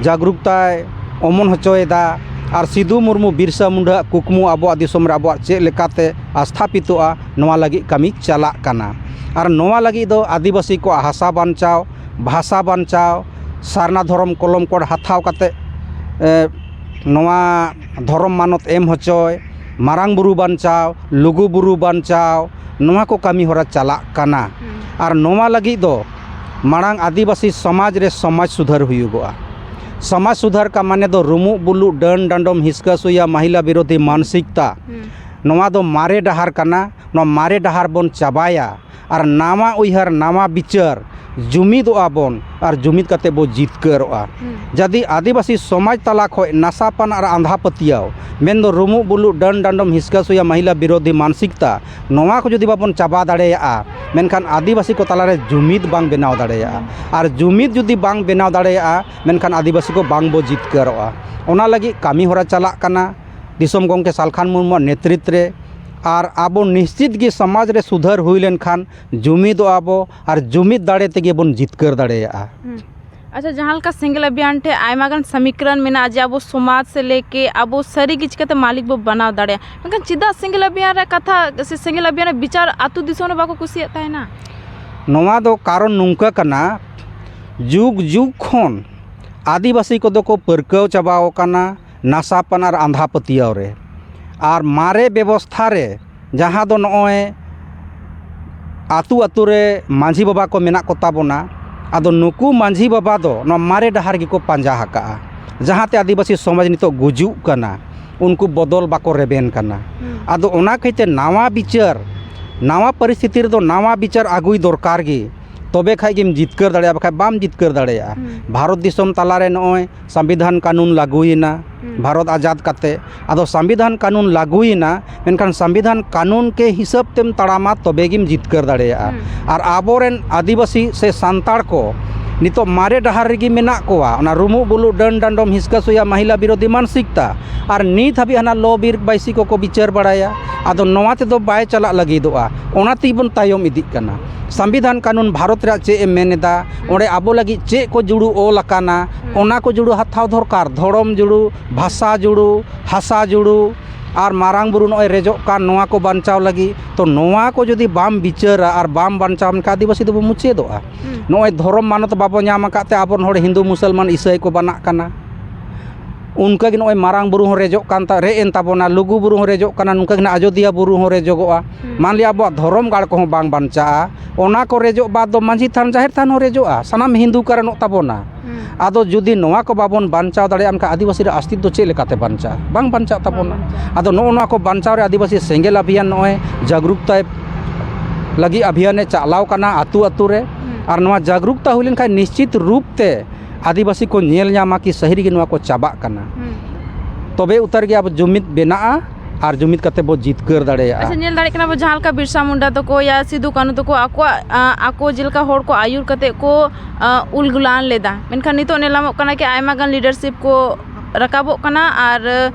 ᱡᱟᱜᱽᱨᱩᱠᱛᱟᱭ ᱚᱢᱚᱱ ᱦᱚᱪᱚᱭᱮᱫᱟ᱾ ᱟᱨ ᱥᱤᱫᱩ ᱢᱩᱨᱢᱩ, ᱵᱤᱨᱥᱟ ᱢᱩᱱᱰᱟᱹᱣᱟᱜ ᱠᱩᱠᱢᱩ ᱟᱵᱚᱣᱟᱜ ᱫᱤᱥᱚᱢ ᱨᱮ ᱟᱵᱚᱣᱟᱜ ᱪᱮᱫ ᱞᱮᱠᱟᱛᱮ ᱟᱥᱛᱷᱟᱯᱤᱛᱚᱜᱼᱟ, ᱱᱚᱣᱟ ᱞᱟᱹᱜᱤᱫ ᱠᱟᱹᱢᱤ ᱪᱟᱞᱟᱜ ᱠᱟᱱᱟ᱾ ᱟᱨ ᱱᱚᱣᱟ ᱞᱟᱹᱜᱤᱫ ᱫᱚ ᱟᱹᱫᱤᱵᱟᱹᱥᱤ ᱠᱚᱣᱟᱜ ᱦᱟᱥᱟ ᱵᱟᱧᱪᱟᱣ, ᱵᱷᱟᱥᱟ ᱵᱟᱧᱪᱟᱣ, ᱥᱟᱨᱱᱟ ᱫᱷᱚᱨᱚᱢ ᱠᱚᱞᱚᱢ ᱠᱳᱰ ᱦᱟᱛᱟᱣ ᱠᱟᱛᱮ, ᱮ, ᱱᱚᱣᱟ ᱫᱷᱚᱨᱚᱢ ᱢᱟᱱᱚᱛ ᱮᱢ ᱦᱚᱪᱚᱭ, ᱢᱟᱨᱟᱝ ᱵᱩᱨᱩ ᱵᱟᱧᱪᱟᱣ, ᱞᱩᱜᱩ ᱵᱩᱨᱩ ᱵᱟᱧᱪᱟᱣ, ᱱᱚᱣᱟ ᱠᱚ ᱠᱟᱹᱢᱤ ᱦᱚᱨᱟ ᱪᱟᱞᱟᱜ ᱠᱟᱱᱟ᱾ ᱟᱨ ᱱᱚᱣᱟ ᱞᱟᱹᱜᱤᱫ ᱫᱚ ᱢᱟᱲᱟᱝ ᱟᱹᱫᱤᱵᱟᱹᱥᱤ ᱥᱚᱢᱟᱡᱽ ᱨᱮ ᱥᱚᱢᱟᱡᱽ ᱥᱩᱫᱷᱟᱹᱨ ᱦᱩᱭᱩᱜᱚᱜᱼᱟ᱾ ᱥᱚᱢᱟᱡᱽ ᱥᱩᱫᱷᱟᱹᱨ ᱠᱟ ᱢᱟᱱᱮ ᱫᱚ ᱨᱩᱢᱩᱜ ᱵᱩᱞᱩᱜ, ᱰᱟᱹᱱ ᱰᱟᱸᱰᱚᱢ, ᱦᱤᱥᱠᱟᱹ ᱥᱩᱭᱟ, ᱢᱟᱦᱤᱞᱟ ᱵᱤᱨᱳᱫᱷᱤ ᱢᱟᱱᱥᱤᱠᱛᱟ, ᱱᱚᱣᱟ ᱫᱚ ᱢᱟᱨᱮ ᱰᱟᱦᱟᱨ ᱠᱟᱱᱟ᱾ ᱱᱚᱣᱟ ᱢᱟᱨᱮ ᱰᱟᱦᱟᱨ ᱵᱚᱱ ᱪᱟᱵᱟᱭᱟ ᱟᱨ ᱱᱟᱣᱟ ᱩᱭᱦᱟᱹᱨ, ᱱᱟᱣᱟ ᱵᱤᱪᱟᱹᱨ, ᱡᱩᱢᱤᱫᱚᱜᱼᱟ ᱵᱚᱱ ᱟᱨ ᱡᱩᱢᱤᱫ ᱠᱟᱛᱮ ᱵᱚ ᱡᱤᱛᱠᱟᱹᱨᱚᱜᱼᱟ᱾ ᱡᱩᱫᱤ ᱟᱹᱫᱤᱵᱟᱹᱥᱤ ᱥᱚᱢᱟᱡᱽ ᱛᱟᱞᱟ ᱠᱷᱚᱱ ᱱᱟᱥᱟᱯᱟᱱ ᱟᱨ ᱟᱸᱫᱷᱟ ᱯᱟᱹᱛᱭᱟᱹᱣ, ᱢᱮᱱᱫᱚ ᱨᱩᱢᱩᱜ ᱵᱩᱞᱩᱜ, ᱰᱟᱹᱱ ᱰᱟᱸᱰᱚᱢ, ᱦᱤᱥᱠᱟᱹ ᱥᱩᱭᱟ, ᱢᱟᱦᱤᱞᱟ ᱵᱤᱨᱳᱫᱷᱤ ᱢᱟᱱᱥᱤᱠᱛᱟ, ᱱᱚᱣᱟ ᱠᱚ ᱡᱩᱫᱤ ᱵᱟᱵᱚᱱ ᱪᱟᱵᱟ ᱫᱟᱲᱮᱭᱟᱜᱼᱟ, ᱢᱮᱱᱠᱷᱟᱱ ᱟᱹᱫᱤᱵᱟᱹᱥᱤ ᱠᱚ ᱛᱟᱞᱟᱨᱮ ᱡᱩᱢᱤᱫ ᱵᱟᱝ ᱵᱮᱱᱟᱣ ᱫᱟᱲᱮᱭᱟᱜᱼᱟ᱾ ᱟᱨ ᱡᱩᱢᱤᱫ ᱡᱩᱫᱤ ᱵᱟᱝ ᱵᱮᱱᱟᱣ ᱫᱟᱲᱮᱭᱟᱜᱼᱟ, ᱢᱮᱱᱠᱷᱟᱱ ᱟᱹᱫᱤᱵᱟᱹᱥᱤ ᱠᱚ ᱵᱟᱝ ᱵᱚ ᱡᱤᱛᱠᱟᱹᱨᱚᱜᱼᱟ᱾ ᱚᱱᱟ ᱞᱟᱹᱜᱤᱫ ᱠᱟᱹᱢᱤ ᱦᱚᱨᱟ ᱪᱟᱞᱟᱜ ᱠᱟᱱᱟ ᱫᱤᱥᱚᱢ ᱜᱚᱢᱠᱮ ᱥᱟᱞᱠᱷᱟᱱ ᱢᱩᱨᱢᱩᱣᱟᱜ ᱱᱮᱛᱨᱤᱛ ᱨᱮ᱾ ᱟᱨ ᱟᱵᱚ ᱱᱤᱥᱪᱤᱛ ᱜᱮ ᱥᱚᱢᱟᱡᱽ ᱨᱮ ᱥᱩᱫᱷᱟᱹᱨ ᱦᱩᱭ ᱞᱮᱱᱠᱷᱟᱱ ᱡᱩᱢᱤᱫᱚᱜᱼᱟ ᱵᱚ ᱟᱨ ᱡᱩᱢᱤᱫ ᱫᱟᱲᱮ ᱛᱮᱜᱮ ᱵᱚᱱ ᱡᱤᱛᱠᱟᱹᱨ ᱫᱟᱲᱮᱭᱟᱜᱼᱟ᱾ ᱟᱪᱪᱷᱟ, ᱡᱟᱦᱟᱸ ᱞᱮᱠᱟ ᱥᱮᱸᱜᱮᱞ ᱟᱵᱷᱤᱭᱟᱱ ᱴᱷᱮᱱ ᱟᱭᱢᱟ ᱜᱟᱱ ᱥᱚᱢᱤᱠᱨᱚᱱ ᱢᱮᱱᱟᱜᱼᱟ ᱡᱮ ᱟᱵᱚ ᱥᱚᱢᱟᱡᱽ ᱥᱮ ᱞᱮᱠᱮ ᱟᱵᱚ ᱥᱟᱹᱨᱤ ᱜᱮ ᱪᱤᱠᱟᱹᱛᱮ ᱢᱟᱹᱞᱤᱠ ᱵᱚ ᱵᱮᱱᱟᱣ ᱫᱟᱲᱮᱭᱟᱜᱼᱟ, ᱢᱮᱱᱠᱷᱟᱱ ᱪᱮᱫᱟᱜ ᱥᱮᱸᱜᱮᱞ ᱟᱵᱷᱤᱭᱟᱱ ᱨᱮ ᱠᱟᱛᱷᱟ ᱥᱮ ᱥᱮᱸᱜᱮᱞ ᱟᱵᱷᱤᱭᱟᱱ ᱨᱮ ᱵᱤᱪᱟᱨ ᱟᱹᱛᱩ ᱫᱤᱥᱚᱢ ᱨᱮ ᱵᱟᱠᱚ ᱠᱩᱥᱤᱭᱟᱜ ᱛᱟᱦᱮᱱᱟ? ᱱᱚᱣᱟ ᱫᱚ ᱠᱟᱨᱚᱱ ᱱᱚᱝᱠᱟ ᱠᱟᱱᱟ, ᱡᱩᱜᱽ ᱡᱩᱜᱽ ᱠᱷᱚᱱ ᱟᱹᱫᱤᱵᱟᱹᱥᱤ ᱠᱚᱫᱚ ᱠᱚ ᱯᱟᱹᱨᱠᱟᱹᱣ ᱪᱟᱵᱟᱣ ᱟᱠᱟᱱᱟ ᱱᱟᱥᱟᱯᱟᱱ ᱟᱨ ᱟᱸᱫᱷᱟ ᱯᱟᱹᱛᱭᱟᱹᱣ ᱨᱮ᱾ ᱟᱨ ᱢᱟᱨᱮ ᱵᱮᱵᱚᱥᱛᱷᱟ ᱨᱮ, ᱡᱟᱦᱟᱸ ᱫᱚ ᱱᱚᱜᱼᱚᱭ ᱟᱹᱛᱩ ᱟᱹᱛᱩ ᱨᱮ ᱢᱟᱹᱡᱷᱤ ᱵᱟᱵᱟ ᱠᱚ ᱢᱮᱱᱟᱜ ᱠᱚᱛᱟ ᱵᱚᱱᱟ, ᱟᱫᱚ ᱱᱩᱠᱩ ᱢᱟᱹᱡᱷᱤ ᱵᱟᱵᱟ ᱫᱚ ᱱᱚᱣᱟ ᱢᱟᱨᱮ ᱰᱟᱦᱟᱨ ᱜᱮᱠᱚ ᱯᱟᱸᱡᱟ ᱟᱠᱟᱜᱼᱟ, ᱡᱟᱦᱟᱸᱛᱮ ᱟᱹᱫᱤᱵᱟᱹᱥᱤ ᱥᱚᱢᱟᱡᱽ ᱱᱤᱛᱚᱜ ᱜᱩᱡᱩᱜ ᱠᱟᱱᱟ, ᱩᱱᱠᱩ ᱵᱚᱫᱚᱞ ᱵᱟᱠᱚ ᱨᱮᱵᱮᱱ ᱠᱟᱱᱟ᱾ ᱟᱫᱚ ᱚᱱᱟ ᱠᱷᱟᱹᱛᱤᱨ ᱛᱮ ᱱᱟᱣᱟ ᱵᱤᱪᱟᱹᱨ, ᱱᱟᱣᱟ ᱯᱚᱨᱤᱥᱛᱷᱤᱛᱤ ᱨᱮᱫᱚ ᱱᱟᱣᱟ ᱵᱤᱪᱟᱹᱨ ᱟᱹᱜᱩᱭ ᱫᱚᱨᱠᱟᱨ ᱜᱮ, ᱛᱚᱵᱮ ᱠᱷᱟᱡ ᱜᱮᱢ ᱡᱤᱛᱠᱟᱹᱨ ᱫᱟᱲᱮᱭᱟᱜᱼᱟ, ᱵᱟᱠᱷᱟᱡ ᱵᱟᱢ ᱡᱤᱛᱠᱟᱹᱨ ᱫᱟᱲᱮᱭᱟᱜᱼᱟ᱾ ᱵᱷᱟᱨᱚᱛ ᱫᱤᱥᱚᱢ ᱛᱟᱞᱟᱨᱮ ᱱᱚᱜᱼᱚᱭ ᱥᱚᱝᱵᱤᱫᱷᱟᱱ ᱠᱟᱹᱱᱩᱱ ᱞᱟᱹᱜᱩᱭᱮᱱᱟ, ᱵᱷᱟᱨᱚᱛ ᱟᱡᱟᱫ ᱠᱟᱛᱮ᱾ ᱟᱫᱚ ᱥᱚᱝᱵᱤᱫᱷᱟᱱ ᱠᱟᱹᱱᱩᱱ ᱞᱟᱹᱜᱩᱭᱮᱱᱟ, ᱢᱮᱱᱠᱷᱟᱱ ᱥᱚᱝᱵᱤᱫᱷᱟᱱ ᱠᱟᱹᱱᱩᱱ ᱠᱮ ᱦᱤᱥᱟᱹᱵ ᱛᱮᱢ ᱛᱟᱲᱟᱢᱟ, ᱛᱚᱵᱮ ᱜᱮᱢ ᱡᱤᱛᱠᱟᱹᱨ ᱫᱟᱲᱮᱭᱟᱜᱼᱟ᱾ ᱟᱨ ᱟᱵᱚᱨᱮᱱ ᱟᱹᱫᱤᱵᱟᱹᱥᱤ ᱥᱮ ᱥᱟᱱᱛᱟᱲ ᱠᱚ ᱱᱤᱛᱚᱜ ᱢᱟᱨᱮ ᱰᱟᱦᱟᱨ ᱨᱮᱜᱮ ᱢᱮᱱᱟᱜ ᱠᱚᱣᱟ, ᱚᱱᱟ ᱨᱩᱢᱩᱜ ᱵᱩᱞᱩᱜ, ᱰᱟᱹᱱ ᱰᱟᱸᱰᱚᱢ, ᱦᱤᱥᱠᱟᱹ ᱥᱩᱭᱟ, ᱢᱟᱦᱤᱞᱟ ᱵᱤᱨᱳᱫᱷᱤ ᱢᱟᱱᱥᱤᱠᱛᱟ᱾ ᱟᱨ ᱱᱤᱛ ᱦᱟᱹᱵᱤᱡ ᱦᱟᱱᱟ ᱞᱚ ᱵᱤᱨ ᱵᱟᱭᱥᱤ ᱠᱚᱠᱚ ᱵᱤᱪᱟᱹᱨ ᱵᱟᱲᱟᱭᱟ᱾ ᱟᱫᱚ ᱱᱚᱣᱟ ᱛᱮᱫᱚ ᱵᱟᱭ ᱪᱟᱞᱟᱜ ᱞᱟᱹᱜᱤᱫᱚᱜᱼᱟ, ᱚᱱᱟ ᱛᱮᱜᱮ ᱵᱚᱱ ᱛᱟᱭᱚᱢ ᱤᱫᱤᱜ ᱠᱟᱱᱟ᱾ ᱥᱚᱝᱵᱤᱫᱷᱟᱱ ᱠᱟᱹᱱᱩᱱ ᱵᱷᱟᱨᱚᱛ ᱨᱮᱭᱟᱜ ᱪᱮᱫ ᱮ ᱢᱮᱱ ᱮᱫᱟ, ᱚᱸᱰᱮ ᱟᱵᱚ ᱞᱟᱹᱜᱤᱫ ᱪᱮᱫ ᱠᱚ ᱡᱩᱲᱩ ᱚᱞ ᱟᱠᱟᱱᱟ, ᱚᱱᱟ ᱠᱚ ᱡᱩᱲᱩ ᱦᱟᱛᱟᱣ ᱫᱚᱨᱠᱟᱨ᱾ ᱫᱷᱚᱨᱚᱢ ᱡᱩᱲᱩ, ᱵᱷᱟᱥᱟ ᱡᱩᱲᱩ, ᱦᱟᱥᱟ ᱡᱩᱲᱩ, ᱟᱨ ᱢᱟᱨᱟᱝ ᱵᱩᱨᱩ ᱱᱚᱜᱼᱚᱭ ᱨᱮᱡᱚᱜ ᱠᱟᱱ, ᱱᱚᱣᱟ ᱠᱚ ᱵᱟᱧᱪᱟᱣ ᱞᱟᱹᱜᱤᱫ᱾ ᱛᱚ ᱱᱚᱣᱟ ᱠᱚ ᱡᱩᱫᱤ ᱵᱟᱢ ᱵᱤᱪᱟᱹᱨᱟ ᱟᱨ ᱵᱟᱢ ᱵᱟᱧᱪᱟᱣ, ᱢᱮᱱᱠᱷᱟᱱ ᱟᱹᱫᱤᱵᱟᱹᱥᱤ ᱫᱚᱵᱚ ᱢᱩᱪᱟᱹᱫᱚᱜᱼᱟ᱾ ᱱᱚᱜᱼᱚᱭ ᱫᱷᱚᱨᱚᱢ ᱢᱟᱱᱚᱛ ᱵᱟᱵᱚ ᱧᱟᱢ ᱟᱠᱟᱫ ᱛᱮ ᱟᱵᱚᱨᱮᱱ ᱦᱚᱲ ᱦᱤᱱᱫᱩ, ᱢᱩᱥᱚᱞᱢᱟᱱ, ᱤᱥᱟᱹᱭ ᱠᱚ ᱵᱟᱱᱟᱜ ᱠᱟᱱᱟ᱾ ᱚᱱᱠᱟ ᱜᱮ ᱱᱚᱜᱼᱚᱭ ᱢᱟᱨᱟᱝ ᱵᱩᱨᱩ ᱦᱚᱸ ᱨᱮᱡᱚᱜ ᱠᱟᱱ ᱛᱟ-, ᱨᱮᱡ ᱮᱱ ᱛᱟᱵᱚᱱᱟ, ᱞᱩᱜᱩ ᱵᱩᱨᱩ ᱦᱚᱸ ᱨᱮᱡᱚᱜ ᱠᱟᱱᱟ, ᱱᱚᱝᱠᱟ ᱜᱮ ᱱᱟᱜ ᱟᱡᱳᱫᱤᱭᱟᱹ ᱵᱩᱨᱩ ᱦᱚᱸ ᱨᱮᱡᱚᱜᱚᱜᱼᱟ᱾ ᱦᱩᱸ᱾ ᱢᱟᱱ ᱞᱤᱭᱟ ᱟᱵᱚᱣᱟᱜ ᱫᱷᱚᱨᱚᱢ ᱜᱟᱲ ᱠᱚᱦᱚᱸ ᱵᱟᱝ ᱵᱟᱧᱪᱟᱜᱼᱟ᱾ ᱚᱱᱟ ᱠᱚ ᱨᱮᱡᱚᱜ ᱵᱟᱫᱽ ᱫᱚ ᱢᱟᱹᱡᱷᱤ ᱛᱷᱟᱱ, ᱡᱟᱦᱮᱨ ᱛᱷᱟᱱ ᱦᱚᱸ ᱨᱮᱡᱚᱜᱼᱟ, ᱥᱟᱱᱟᱢ ᱦᱤᱱᱫᱩ ᱠᱟᱨᱚᱱᱚᱜ ᱛᱟᱵᱚᱱᱟ᱾ ᱦᱩᱸ᱾ ᱟᱫᱚ ᱡᱩᱫᱤ ᱱᱚᱣᱟ ᱠᱚ ᱵᱟᱵᱚᱱ ᱵᱟᱧᱪᱟᱣ ᱫᱟᱲᱮᱭᱟᱜᱼᱟ, ᱮᱱᱠᱷᱟᱱ ᱟᱹᱫᱤᱵᱟᱹᱥᱤ ᱨᱮ ᱟᱥᱛᱤᱛᱵᱚ ᱪᱮᱫ ᱞᱮᱠᱟᱛᱮ ᱵᱟᱧᱪᱟᱜᱼᱟ? ᱵᱟᱝ ᱵᱟᱧᱪᱟᱜ ᱛᱟᱵᱚᱱᱟ᱾ ᱵᱟᱝ ᱵᱟᱧᱪᱟᱜᱼᱟ᱾ ᱟᱫᱚ ᱱᱚᱜᱼᱚ ᱱᱚᱣᱟ ᱠᱚ ᱵᱟᱧᱪᱟᱣ ᱨᱮ ᱟᱹᱫᱤᱵᱟᱹᱥᱤ ᱥᱮᱸᱜᱮᱞ ᱟᱵᱷᱤᱭᱟᱱ ᱱᱚᱜᱼᱚᱭ ᱡᱟᱜᱽᱨᱩᱠᱛᱟᱭ ᱞᱟᱹᱜᱤᱫ ᱟᱵᱷᱤᱭᱟᱱᱮ ᱪᱟᱞᱟᱣ ᱠᱟᱱᱟ ᱟᱹᱛᱩ ᱟᱹᱛᱩ ᱨᱮ᱾ ᱦᱩᱸ᱾ ᱟᱨ ᱱᱚᱣᱟ ᱡᱟᱜᱽᱨᱩᱠᱛᱟ ᱦᱩᱭ ᱞᱮᱱᱠᱷᱟᱱ ᱱᱤᱥᱪᱤᱛ ᱨᱩᱯ ᱛᱮ ᱟᱹᱫᱤᱵᱟᱹᱥᱤ ᱠᱚ ᱧᱮᱞ ᱧᱟᱢᱟ ᱠᱤ ᱥᱟᱹᱨᱤ ᱜᱮ ᱱᱚᱣᱟ ᱠᱚ ᱪᱟᱵᱟᱜ ᱠᱟᱱᱟ᱾ ᱦᱩᱸ᱾ ᱛᱚᱵᱮ ᱩᱛᱟᱹᱨ ᱜᱮ ᱟᱵᱚ ᱡᱩᱢᱤᱫ ᱵᱮᱱᱟᱜᱼᱟ ᱟᱨ ᱡᱩᱢᱤᱫ ᱠᱟᱛᱮ ᱵᱚ ᱡᱤᱛᱠᱟᱹᱨ ᱫᱟᱲᱮᱭᱟᱜᱼᱟ᱾ ᱟᱪᱪᱷᱟ, ᱧᱮᱞ ᱫᱟᱲᱮᱭᱟᱜ ᱠᱟᱱᱟ ᱵᱚ, ᱡᱟᱦᱟᱸ ᱞᱮᱠᱟ ᱵᱤᱨᱥᱟ ᱢᱩᱱᱰᱟ ᱛᱟᱠᱚ ᱭᱟ ᱥᱤᱫᱩ ᱠᱟᱹᱱᱦᱩ ᱛᱟᱠᱚ ᱟᱠᱚᱣᱟᱜ, ᱟ, ᱟᱠᱚ ᱡᱮᱞᱮᱠᱟ ᱦᱚᱲ ᱠᱚ ᱟᱹᱭᱩᱨ ᱠᱟᱛᱮ ᱠᱚ, ᱟ, ᱩᱞᱜᱩᱞᱟᱱ ᱞᱮᱫᱟ, ᱢᱮᱱᱠᱷᱟᱱ ᱱᱤᱛᱚᱜ ᱧᱮᱞᱟᱢᱚᱜ ᱠᱟᱱᱟ ᱠᱤ ᱟᱭᱢᱟ ᱜᱟᱱ leadership ᱠᱚ ᱨᱟᱠᱟᱵᱚᱜ ᱠᱟᱱᱟ ᱟᱨ